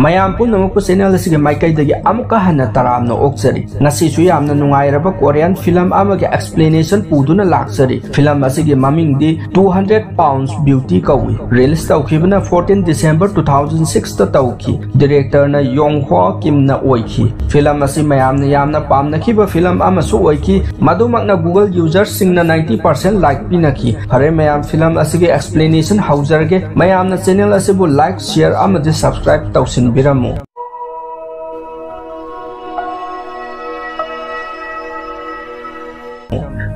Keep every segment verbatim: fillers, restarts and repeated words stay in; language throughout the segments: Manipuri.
ꯃꯌꯥꯝ ꯄꯨꯝꯅꯃꯛꯄꯨ ꯆꯦꯅꯦꯜ ꯑꯁꯤꯒꯤ ꯃꯥꯏꯀꯩꯗꯒꯤ ꯑꯃꯨꯛꯀ ꯍꯟꯅ ꯇꯔꯥꯝꯅ ꯑꯣꯛꯆꯔꯤ꯫ ꯉꯁꯤꯁꯨ ꯌꯥꯝꯅ ꯅꯨꯡꯉꯥꯏꯔꯕ ꯀꯣꯔꯤꯌꯟ ꯐꯤꯂꯝ ꯑꯃꯒꯤ ꯑꯦꯛꯁꯄ꯭ꯂꯦꯅꯦꯁꯟ ꯄꯨꯗꯨꯅ ꯂꯥꯛꯆꯔꯤ꯫ ꯐꯤꯂꯝ ꯑꯁꯤꯒꯤ ꯃꯃꯤꯡꯗꯤ Two Hundred Pounds Beauty ꯀꯧꯏ꯫ ꯔꯤꯂꯤꯁ ꯇꯧꯈꯤꯕꯅ fourteen December two thousand six ꯇ ꯇꯧꯈꯤ꯫ ꯗꯤꯔꯦꯛꯇꯔꯅ ꯌꯣꯡ ꯍꯣ ꯀꯤꯝꯅ ꯑꯣꯏꯈꯤ꯫ ꯐꯤꯂꯝ ꯑꯁꯤ ꯃꯌꯥꯝꯅ ꯌꯥꯝꯅ ꯄꯥꯝꯅꯈꯤꯕ ꯐꯤꯂꯝ ꯑꯃꯁꯨ ꯑꯣꯏꯈꯤ꯫ ꯃꯗꯨꯃꯛꯅ Google ꯌꯨꯖꯔꯁꯤꯡꯅ ninety percent ꯂꯥꯏꯛ ꯄꯤꯅꯈꯤ꯫ ꯐꯔꯦ ꯃꯌꯥꯝ, ꯐꯤꯂꯝ ꯑꯁꯤꯒꯤ ꯑꯦꯛꯁꯄ꯭ꯂꯦꯅꯦꯁꯟ ꯍꯧꯖꯔꯒꯦ꯫ ꯃꯌꯥꯝꯅ ꯆꯦꯅꯦꯜ ꯑꯁꯤꯕꯨ ꯂꯥꯏꯛ, ꯁꯤꯌꯔ ꯑꯃꯗꯤ ꯁꯕꯁꯀ꯭ꯔꯥꯏꯕ ꯇꯧꯁꯤꯟꯕꯤꯔꯝꯃꯨ꯫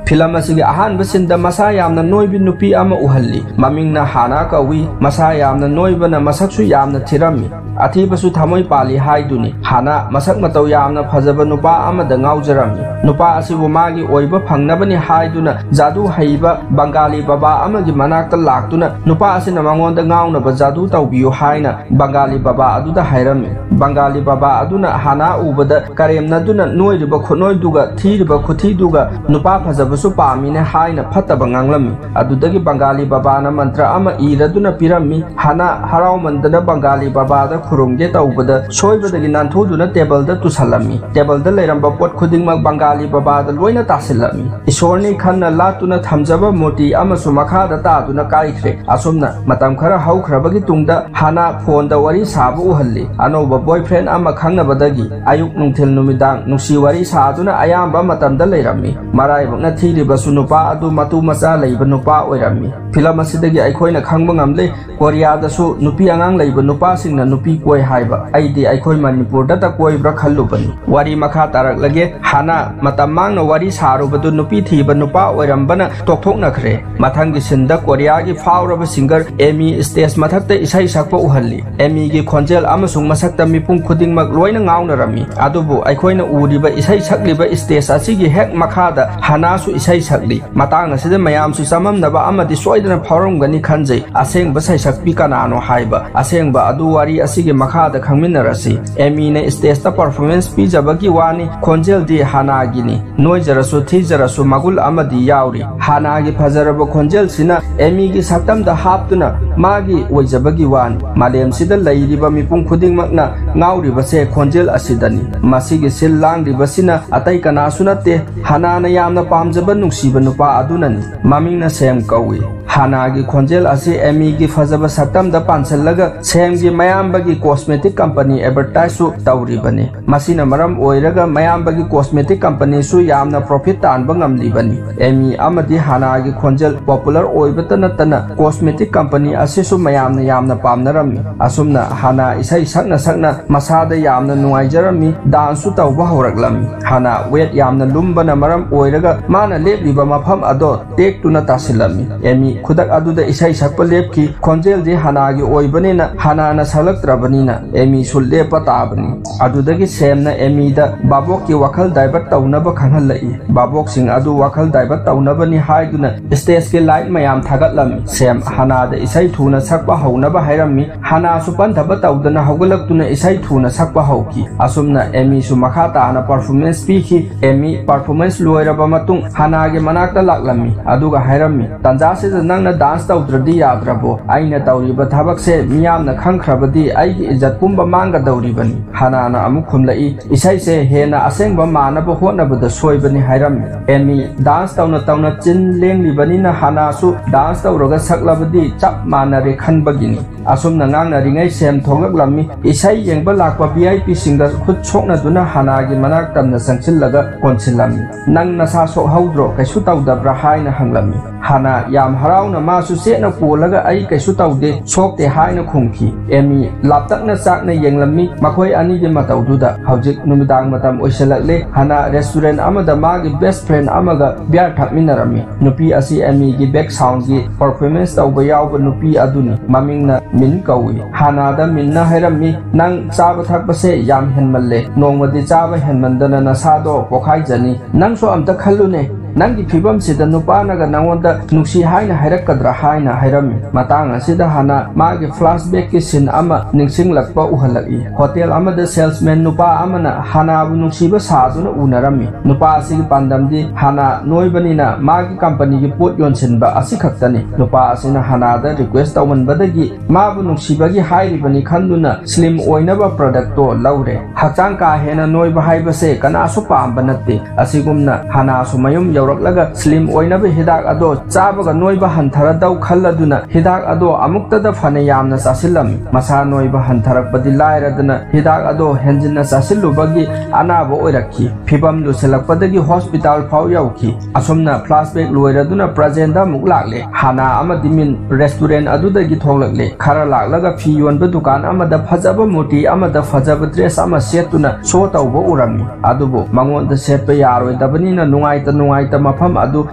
ꯐꯤꯂꯝ ꯑꯁꯤꯒꯤ ꯑꯍꯥꯟꯕ ꯁꯤꯟꯗ ꯃꯁꯥ ꯌꯥꯝꯅ ꯅꯣꯏꯕꯤ ꯅꯨꯄꯤ ꯑꯃ ꯎꯍꯜꯂꯤ꯫ ꯃꯃꯤꯡꯅ ꯍꯥꯅꯥ ꯀꯧꯏ꯫ ꯃꯁꯥ ꯌꯥꯝꯅ ꯅꯣꯏꯕꯅ ꯃꯁꯛꯁꯨ ꯌꯥꯝꯅ ꯊꯤꯔꯝꯃꯤ꯫ ꯑꯊꯤꯕꯁꯨ ꯊꯃꯣꯏ ꯄꯥꯜꯂꯤ ꯍꯥꯏꯗꯨꯅꯤ꯫ ꯍꯥꯅꯥ ꯃꯁꯛ ꯃꯇꯧ ꯌꯥꯝꯅ ꯐꯖꯕ ꯅꯨꯄꯥ ꯑꯃꯗ ꯉꯥꯎꯖꯔꯝꯃꯤ꯫ ꯅꯨꯄꯥ ꯑꯁꯤꯕꯨ ꯃꯥꯒꯤ ꯑꯣꯏꯕ ꯐꯪꯅꯕꯅꯤ ꯍꯥꯏꯗꯨꯅ ꯖꯥꯗꯨ ꯍꯩꯕ ꯕꯪꯒꯥꯂꯤ ꯕꯕꯥ ꯑꯃꯒꯤ ꯃꯅꯥꯛꯇ ꯂꯥꯛꯇꯨꯅ ꯅꯨꯄꯥ ꯑꯁꯤꯅ ꯃꯉꯣꯟꯗ ꯉꯥꯎꯅꯕ ꯖꯥꯗꯨ ꯇꯧꯕꯤꯌꯨ ꯍꯥꯏꯅ ꯕꯪꯒꯥꯂꯤ ꯕꯕꯥ ꯑꯗꯨꯗ ꯍꯥꯏꯔꯝꯃꯤ꯫ ꯕꯪꯒꯥꯂꯤ ꯕꯕꯥ ꯑꯗꯨꯅ ꯍꯥꯅꯥ ꯎꯕꯗ ꯀꯔꯦꯝꯅꯗꯨꯅ ꯅꯣꯏꯔꯤꯕ ꯈꯨꯠꯅꯣꯏꯗꯨꯒ ꯊꯤꯔꯤꯕ ꯈꯨꯊꯤꯗꯨꯒ ꯅꯨꯄꯥ ꯐꯖꯕꯁꯨ ꯄꯥꯝꯃꯤꯅꯦ ꯍꯥꯏꯅ ꯐꯠꯇꯕ ꯉꯥꯡꯂꯝꯃꯤ꯫ ꯑꯗꯨꯗꯒꯤ ꯕꯪꯒꯥꯂꯤ ꯕꯕꯥꯅ ꯃꯟꯇ꯭ꯔ ꯑꯃ ꯏꯔꯗꯨꯅ ꯄꯤꯔꯝꯃꯤ꯫ ꯍꯥꯅꯥ ꯍꯔꯥꯎꯃꯟꯗꯅ ꯕꯪꯒꯥꯂꯤ ꯕꯕꯥꯗ ꯈꯨꯔꯨꯝꯒꯦ ꯇꯧꯕꯗ ꯁꯣꯏꯕꯗꯒꯤ ꯅꯥꯟꯊꯨꯗꯨꯅ ꯇꯦꯕꯜꯗ ꯇꯨꯁꯜꯂꯝꯃꯤ꯫ ꯇꯦꯕꯜꯗ ꯂꯩꯔꯝꯕ ꯄꯣꯠ ꯈꯨꯗꯤꯡꯃꯛ ꯕꯪꯒꯥꯂꯤ ꯕꯕꯥꯗ ꯂꯣꯏꯅ ꯇꯥꯁꯤꯜꯂꯝꯃꯤ꯫ ꯏꯁꯣꯔꯅꯤ ꯈꯟꯅ ꯂꯥꯠꯇꯨꯅ ꯊꯝꯖꯕ ꯃꯨꯔꯇꯤ ꯑꯃꯁꯨ ꯃꯈꯥꯗ ꯇꯥꯗꯨꯅ ꯀꯥꯏꯈ꯭ꯔꯦ꯫ ꯑꯁꯨꯝꯅ ꯃꯇꯝ ꯈꯔ ꯍꯧꯈ꯭ꯔꯕꯒꯤ ꯇꯨꯡꯗ ꯍꯥꯅꯥ ꯐꯣꯟꯗ ꯋꯥꯔꯤ ꯁꯥꯕ ꯎꯍꯜꯂꯤ꯫ ꯑꯅꯧꯕ ꯕꯣꯏꯐ꯭ꯔꯦꯟ ꯑꯃ ꯈꯪꯅꯕꯗꯒꯤ ꯑꯌꯨꯛ, ꯅꯨꯡꯊꯤꯜ, ꯅꯨꯃꯤꯗꯥꯡ ꯅꯨꯡꯁꯤ ꯋꯥꯔꯤ ꯁꯥꯗꯨꯅ ꯑꯌꯥꯝꯕ ꯃꯇꯝꯗ ꯂꯩꯔꯝꯃꯤ꯫ ꯃꯔꯥꯏꯕꯛꯅ ꯊꯤꯔꯤꯕꯁꯨ ꯅꯨꯄꯥ ꯑꯗꯨ ꯃꯇꯨ ꯃꯆꯥ ꯂꯩꯕ ꯅꯨꯄꯥ ꯑꯣꯏꯔꯝꯃꯤ꯫ ꯐꯤꯂꯝ ꯑꯁꯤꯗꯒꯤ ꯑꯩꯈꯣꯏꯅ ꯈꯪꯕ ꯉꯝꯂꯦ, ꯀꯣꯔꯤꯌꯥꯗꯁꯨ ꯅꯨꯄꯤ ꯑꯉꯥꯡ ꯂꯩꯕ ꯅꯨꯄꯥꯁꯤꯡꯅ ꯅꯨꯄꯤ ꯀꯣꯏ ꯍꯥꯏꯕ꯫ ꯑꯩꯗꯤ ꯑꯩꯈꯣꯏ ꯃꯅꯤꯄꯨꯔꯗꯇ ꯀꯣꯏꯕ꯭ꯔꯥ ꯈꯜꯂꯨꯕꯅꯤ꯫ ꯋꯥꯔꯤ ꯃꯈꯥ ꯇꯥꯔꯛꯂꯒꯦ꯫ ꯍꯥꯅꯥ ꯃꯇꯝ ꯃꯥꯡꯅ ꯋꯥꯔꯤ ꯁꯥꯔꯨꯕꯗꯨ ꯅꯨꯄꯤ ꯊꯤꯕ ꯅꯨꯄꯥ ꯑꯣꯏꯔꯝꯕꯅ ꯇꯣꯛꯊꯣꯛꯅꯈ꯭ꯔꯦ꯫ ꯃꯊꯪꯒꯤ ꯁꯤꯟꯗ ꯀꯣꯔꯤꯌꯥꯒꯤ ꯐꯥꯎꯔꯕ ꯁꯤꯡꯒꯔ ꯑꯦꯃꯤ ꯁ꯭ꯇꯦꯖ ꯃꯊꯛꯇ ꯏꯁꯩ ꯁꯛꯄ ꯎꯍꯜꯂꯤ꯫ ꯑꯦꯃꯤꯒꯤ ꯈꯣꯟꯖꯦꯜ ꯑꯃꯁꯨꯡ ꯃꯁꯛꯇ ꯃꯤꯄꯨꯝ ꯈꯨꯗꯤꯡꯃꯛ ꯂꯣꯏꯅ ꯉꯥꯎꯅꯔꯝꯃꯤ꯫ ꯑꯗꯨꯕꯨ ꯑꯩꯈꯣꯏꯅ ꯎꯔꯤꯕ ꯏꯁꯩ ꯁꯛꯂꯤꯕ ꯁ꯭ꯇꯦꯖ ꯑꯁꯤꯒꯤ ꯍꯦꯛ ꯃꯈꯥꯗ ꯍꯥꯅꯥꯁꯨ ꯏꯁꯩ ꯁꯛꯂꯤ꯫ ꯃꯇꯥꯡ ꯑꯁꯤꯗ ꯃꯌꯥꯝꯁꯨ ꯆꯃꯝꯅꯕ ꯑꯃꯗꯤ ꯁꯣꯏꯗꯅ ꯐꯥꯎꯔꯝꯒꯅꯤ ꯈꯟꯖꯩ꯫ ꯑꯁꯦꯡꯕ ꯁꯩꯁꯛꯄꯤ ꯀꯅꯥꯅꯣ ꯍꯥꯏꯕ꯫ ꯑꯁꯦꯡꯕ ꯑꯗꯨ ꯋꯥꯔꯤ ꯑꯁꯤ ꯒꯤ ꯃꯈꯥꯗ ꯈꯪꯃꯤꯟꯅꯔꯁꯤ꯫ ꯑꯦꯃꯤꯅ stageꯇ performance ꯄꯤꯖꯕꯒꯤ ꯋꯥꯅꯤ, ꯈꯣꯟꯖꯦꯜꯗꯤ ꯍꯥꯅꯥꯒꯤꯅꯤ꯫ ꯅꯣꯏꯖꯔꯁꯨ ꯊꯤꯖꯔꯁꯨ ꯃꯒꯨꯟ ꯑꯃꯗꯤ ꯌꯥꯎꯔꯤ꯫ ꯍꯥꯅꯥꯒꯤ ꯐꯖꯔꯕ ꯈꯣꯟꯖꯦꯜꯁꯤꯅ ꯑꯦꯃꯤꯒꯤ ꯁꯛꯇꯝꯗ ꯍꯥꯞꯇꯨꯅ ꯃꯥꯒꯤ ꯑꯣꯏꯖꯕꯒꯤ ꯋꯥꯅꯤ꯫ ꯃꯥꯂꯦꯝꯁꯤꯗ ꯂꯩꯔꯤꯕ ꯃꯤꯄꯨꯝ ꯈꯨꯗꯤꯡꯃꯛꯅ ꯉꯥꯎꯔꯤꯕꯁꯦ ꯈꯣꯟꯖꯦꯜ ꯑꯁꯤꯗꯅꯤ꯫ ꯃꯁꯤꯒꯤ ꯁꯤꯜ ꯂꯥꯡꯂꯤꯕꯁꯤꯅ ꯑꯇꯩ ꯀꯅꯥꯁꯨ ꯅꯠꯇꯦ, ꯍꯥꯅꯥꯅ ꯌꯥꯝꯅ ꯄꯥꯝꯖꯕ ꯅꯨꯡꯁꯤꯕ ꯅꯨꯄꯥ ꯑꯗꯨꯅꯅꯤ꯫ ꯃꯃꯤꯡꯅ ꯁꯦꯝ ꯀꯧꯏ꯫ ꯍꯥꯅꯥꯒꯤ ꯈꯣꯟꯖꯦꯜ ꯑꯁꯤ ꯑꯦꯃꯤꯒꯤ ꯐꯖꯕ ꯁꯛꯇꯝꯗ ꯄꯥꯟꯁꯤꯜꯂꯒ ꯁꯦꯝꯒꯤ ꯃꯌꯥꯝꯕꯒꯤ cosmetic company advertiseꯁꯨ ꯇꯧꯔꯤꯕꯅꯤ꯫ ꯃꯁꯤꯅ ꯃꯔꯝ ꯑꯣꯏꯔꯒ ꯃꯌꯥꯝꯕꯒꯤ cosmetic companyꯁꯨ ꯌꯥꯝꯅ profit ꯇꯥꯟꯕ ꯉꯝꯂꯤꯕꯅꯤ꯫ ꯑꯦꯃꯤ ꯑꯃꯗꯤ ꯍꯥꯅꯥꯒꯤ ꯈꯣꯟꯖꯦꯜ popular ꯑꯣꯏꯕꯇ ꯅꯠꯇꯅ cosmetic company ꯑꯁꯤꯁꯨ ꯃꯌꯥꯝꯅ ꯌꯥꯝꯅ ꯄꯥꯝꯅꯔꯝꯃꯤ꯫ ꯑꯁꯨꯝꯅ ꯍꯥꯅꯥ ꯏꯁꯩ ꯁꯛꯅ ꯁꯛꯅ ꯃꯁꯥꯗ ꯌꯥꯝꯅ ꯅꯨꯡꯉꯥꯏꯖꯔꯝꯃꯤ, danceꯁꯨ ꯇꯧꯕ ꯍꯧꯔꯛꯂꯝꯃꯤ꯫ ꯍꯥꯅꯥ weight ꯌꯥꯝꯅ ꯂꯨꯝꯕꯅ ꯃꯔꯝ ꯑꯣꯏꯔꯒ ꯃꯥꯅ ꯂꯦꯞꯂꯤꯕ ꯃꯐꯝ ꯑꯗꯣ ꯇꯦꯛꯇꯨꯅ ꯇꯥꯁꯤꯜꯂꯝꯃꯤ꯫ ꯑꯦꯃꯤ ꯈꯨꯗꯛ ꯑꯗꯨꯗ ꯏꯁꯩ ꯁꯛꯄ ꯂꯦꯞꯈꯤ꯫ ꯈꯣꯟꯖꯦꯜꯗꯤ ꯍꯥꯅꯥꯒꯤ ꯑꯣꯏꯕꯅꯤꯅ ꯍꯥꯅꯥꯅ ꯁꯛꯂꯛꯇ꯭ꯔꯕꯅꯤꯅ ꯑꯦꯃꯤꯁꯨ ꯂꯦꯞꯄ ꯇꯥꯕꯅꯤ꯫ ꯑꯗꯨꯗꯒꯤ ꯁꯦꯝꯅ ꯑꯦꯃꯤꯗ ꯚꯥꯕꯣꯛꯀꯤ ꯋꯥꯈꯜ divert ꯇꯧꯅꯕ ꯈꯪꯍꯜꯂꯛꯏ꯫ ꯚꯥꯕꯣꯛꯁꯤꯡ ꯑꯗꯨ ꯋꯥꯈꯜ divert ꯇꯧꯅꯕꯅꯤ ꯍꯥꯏꯗꯨꯅ stageꯀꯤ light ꯃꯌꯥꯝ ꯊꯥꯒꯠꯂꯝꯃꯤ꯫ ꯁꯦꯝ ꯍꯥꯅꯥꯗ ꯏꯁꯩ ꯊꯨꯅ ꯁꯛꯄ ꯍꯧꯅꯕ ꯍꯥꯏꯔꯝꯃꯤ꯫ ꯍꯥꯅꯥꯁꯨ ꯄꯟꯊꯕ ꯇꯧꯗꯅ ꯍꯧꯒꯠꯂꯛꯇꯨꯅ ꯏꯁꯩ ꯊꯨꯅ ꯁꯛꯄ ꯍꯧꯈꯤ꯫ ꯑꯁꯨꯝꯅ ꯑꯦꯃꯤꯁꯨ ꯃꯈꯥ ꯇꯥꯅ performance ꯄꯤꯈꯤ꯫ ꯑꯦꯃꯤ performance ꯂꯣꯏꯔꯕ ꯃꯇꯨꯡ ꯍꯥꯅꯥꯒꯤ ꯃꯅꯥꯛꯇ ꯂꯥꯛꯂꯝꯃꯤ, ꯑꯗꯨꯒ ꯍꯥꯏꯔꯝꯃꯤ, "ꯇꯥꯟꯖꯥꯁꯤꯗ ꯅꯪꯅ dance ꯇꯧꯗ꯭ꯔꯗꯤ ꯌꯥꯗ꯭ꯔꯕꯣ? ꯑꯩꯅ ꯇꯧꯔꯤꯕ ꯊꯕꯛꯁꯦ ꯃꯤꯌꯥꯝꯅ ꯈꯪꯈ꯭ꯔꯕꯗꯤ ꯑꯩꯒꯤ ꯏꯖꯠ ꯄꯨꯝꯕ ꯃꯥꯡꯒꯗꯧꯔꯤꯕꯅꯤ"꯫ ꯍꯥꯅꯥꯅ ꯑꯃꯨꯛ ꯈꯨꯝꯂꯛꯏ, "ꯏꯁꯩꯁꯦ ꯍꯦꯟꯅ ꯑꯁꯦꯡꯕ ꯃꯥꯟꯅꯕ ꯍꯣꯠꯅꯕꯗ ꯁꯣꯏꯕꯅꯤ" ꯍꯥꯏꯔꯝꯃꯤ꯫ ꯑꯦꯃꯤ dance ꯇꯧꯅ ꯇꯧꯅ ꯆꯤꯟ ꯂꯦꯡꯂꯤꯕꯅꯤꯅ ꯍꯥꯅꯥꯁꯨ dance ꯇꯧꯔꯒ ꯁꯛꯂꯕꯗꯤ ꯆꯞ ꯃꯥꯟꯅꯔꯦ ꯈꯟꯕꯒꯤꯅꯤ꯫ ꯑꯁꯨꯝꯅ ꯉꯥꯡꯅꯔꯤꯉꯩ ꯁꯦꯝ ꯊꯣꯛꯂꯛꯂꯝꯃꯤ꯫ ꯏꯁꯩ ꯌꯦꯡꯕ ꯂꯥꯛꯄ V I Pꯁꯤꯡꯒ ꯈꯨꯠ ꯁꯣꯛꯅꯗꯨꯅ ꯍꯥꯅꯥꯒꯤ ꯃꯅꯥꯛ ꯇꯝꯅ ꯆꯪꯁꯤꯜꯂꯒ ꯀꯣꯟꯁꯤꯜꯂꯝꯃꯤ꯫ "ꯅꯪ ꯅꯁꯥ ꯁꯣꯛꯍꯧꯗ꯭ꯔꯣ? ꯀꯩꯁꯨ ꯇꯧꯗꯕ꯭ꯔꯥ?" ꯍꯥꯏꯅ ꯍꯪꯂꯝꯃꯤ꯫ ꯍꯥꯅꯥ ꯌꯥꯝ ꯍꯔꯥꯎꯅ ꯃꯥꯁꯨ ꯆꯦꯠꯅ ꯀꯣꯜꯂꯒ "ꯑꯩ ꯀꯩꯁꯨ ꯇꯧꯗꯦ, ꯁꯣꯛꯇꯦ" ꯍꯥꯏꯅ ꯈꯨꯝꯈꯤ꯫ ꯑꯦꯃꯤ ꯂꯥꯞꯇꯛꯅ ꯆꯥꯛꯅ ꯌꯦꯡꯂꯝꯃꯤ ꯃꯈꯣꯏ ꯑꯅꯤꯒꯤ ꯃꯇꯧꯗꯨꯗ꯫ ꯍꯧꯖꯤꯛ ꯅꯨꯃꯤꯗꯥꯡ ꯃꯇꯝ ꯑꯣꯏꯁꯤꯜꯂꯛꯂꯦ꯫ ꯍꯥꯅꯥ restaurant ꯑꯃꯗ ꯃꯥꯒꯤ best friend ꯑꯃꯒ beer ꯊꯛꯃꯤꯟꯅꯔꯝꯃꯤ꯫ ꯅꯨꯄꯤ ꯑꯁꯤ ꯑꯦꯃꯤꯒꯤ backgroundꯒꯤ performance ꯇꯧꯕ ꯌꯥꯎꯕ ꯅꯨꯄꯤ ꯑꯗꯨꯅꯤ꯫ ꯃꯃꯤꯡꯅ ꯃꯤꯟ ꯀꯧꯏ꯫ ꯍꯥꯅꯥꯗ ꯃꯤꯟꯅ ꯍꯥꯏꯔꯝꯃꯤ, "ꯅꯪ ꯆꯥꯕ ꯊꯛꯄꯁꯦ ꯌꯥꯝ ꯍꯦꯟꯃꯜꯂꯦ꯫ ꯅꯣꯡꯃꯗꯤ ꯆꯥꯕ ꯍꯦꯟꯃꯟꯗꯅ ꯅꯁꯥꯗꯣ ꯄꯣꯈꯥꯏꯖꯅꯤ꯫ ꯅꯪꯁꯨ ꯑꯝꯇ ꯈꯜꯂꯨꯅꯦ, "ꯅꯪꯒꯤ ꯐꯤꯕꯝꯁꯤꯗ ꯅꯨꯄꯥꯅꯒ ꯅꯉꯣꯟꯗ ꯅꯨꯡꯁꯤ ꯍꯥꯏꯅ ꯍꯥꯏꯔꯛꯀꯗ꯭ꯔꯥ?" ꯍꯥꯏꯅ ꯍꯥꯏꯔꯝꯃꯤ꯫ ꯃꯇꯥꯡ ꯑꯁꯤꯗ ꯍꯥꯅꯥ ꯃꯥꯒꯤ flashbackꯀꯤ scene ꯑꯃ ꯅꯤꯡꯁꯤꯡꯂꯛꯄ ꯎꯍꯜꯂꯛꯏ꯫ Hotel ꯑꯃꯗ salesman ꯅꯨꯄꯥ ꯑꯃꯅ ꯍꯥꯅꯥꯕꯨ ꯅꯨꯡꯁꯤꯕ ꯁꯥꯗꯨꯅ ꯎꯅꯔꯝꯃꯤ꯫ ꯅꯨꯄꯥ ꯑꯁꯤꯒꯤ ꯄꯥꯟꯗꯝꯗꯤ ꯍꯥꯅꯥ ꯅꯣꯏꯕꯅꯤꯅ ꯃꯥꯒꯤ companyꯒꯤ ꯄꯣꯠ ꯌꯣꯟꯁꯤꯟꯕ ꯑꯁꯤꯈꯛꯇꯅꯤ꯫ ꯅꯨꯄꯥ ꯑꯁꯤꯅ ꯍꯥꯅꯥꯗ request ꯇꯧꯃꯟꯕꯗꯒꯤ ꯃꯥꯕꯨ ꯅꯨꯡꯁꯤꯕꯒꯤ ꯍꯥꯏꯔꯤꯕꯅꯤ ꯈꯟꯗꯨꯅ slim ꯑꯣꯏꯅꯕ productꯇꯣ ꯂꯧꯔꯦ꯫ ꯍꯛꯆꯥꯡ ꯀꯥ ꯍꯦꯟꯅ ꯅꯣꯏꯕ ꯍꯥꯏꯕꯁꯦ ꯀꯅꯥꯁꯨ ꯄꯥꯝꯕ ꯅꯠꯇꯦ꯫ ꯑꯁꯤꯒꯨꯝꯅ ꯍꯥꯅꯥꯁꯨ ꯃꯌꯨꯝ ꯌꯧꯔꯛꯂꯒ slim ꯑꯣꯏꯅꯕ ꯍꯤꯗꯥꯛ ꯑꯗꯣ ꯆꯥꯕꯒ ꯅꯣꯏꯕ ꯍꯟꯊꯔꯗꯧ ꯈꯜꯂꯗꯨꯅ ꯍꯤꯗꯥꯛ ꯑꯗꯣ ꯑꯃꯨꯛꯇꯗ ꯐꯅ ꯌꯥꯝꯅ ꯆꯥꯁꯤꯜꯂꯝꯃꯤ꯫ ꯃꯁꯥ ꯅꯣꯏꯕ ꯍꯟꯊꯔꯛꯄꯗꯤ ꯂꯥꯏꯔꯗꯅ ꯍꯤꯗꯥꯛ ꯑꯗꯣ ꯍꯦꯟꯖꯤꯟꯅ ꯆꯥꯁꯤꯜꯂꯨꯕꯒꯤ ꯑꯅꯥꯕ ꯑꯣꯏꯔꯛꯈꯤ꯫ ꯐꯤꯕꯝ ꯂꯨꯁꯤꯜꯂꯛꯄꯗꯒꯤ hospital ꯐꯥꯎ ꯌꯧꯈꯤ꯫ ꯑꯁꯨꯝꯅ flashback ꯂꯣꯏꯔꯗꯨꯅ presentꯗ ꯑꯃꯨꯛ ꯂꯥꯛꯂꯦ꯫ ꯍꯥꯅꯥ ꯑꯃꯗꯤ ꯃꯤꯟ restaurant ꯑꯗꯨꯗꯒꯤ ꯊꯣꯛꯂꯛꯂꯦ꯫ ꯈꯔ ꯂꯥꯛꯂꯒ ꯐꯤ ꯌꯣꯟꯕ ꯗꯨꯀꯥꯟ ꯑꯃꯗ ꯐꯖꯕ ꯃꯨꯔꯇꯤ ꯑꯃꯗ ꯐꯖꯕ dress ꯑꯃ ꯁꯦꯠꯇꯨꯅ show ꯇꯧꯕ ꯎꯔꯝꯃꯤ꯫ ꯑꯗꯨꯕꯨ ꯃꯉꯣꯟꯗ ꯁꯦꯠꯄ ꯌꯥꯔꯣꯏꯗꯕꯅꯤꯅ ꯅꯨꯡꯉꯥꯏꯇ ꯅꯨꯡꯉꯥꯏꯇ ꯃꯐꯝ ꯑꯗꯨ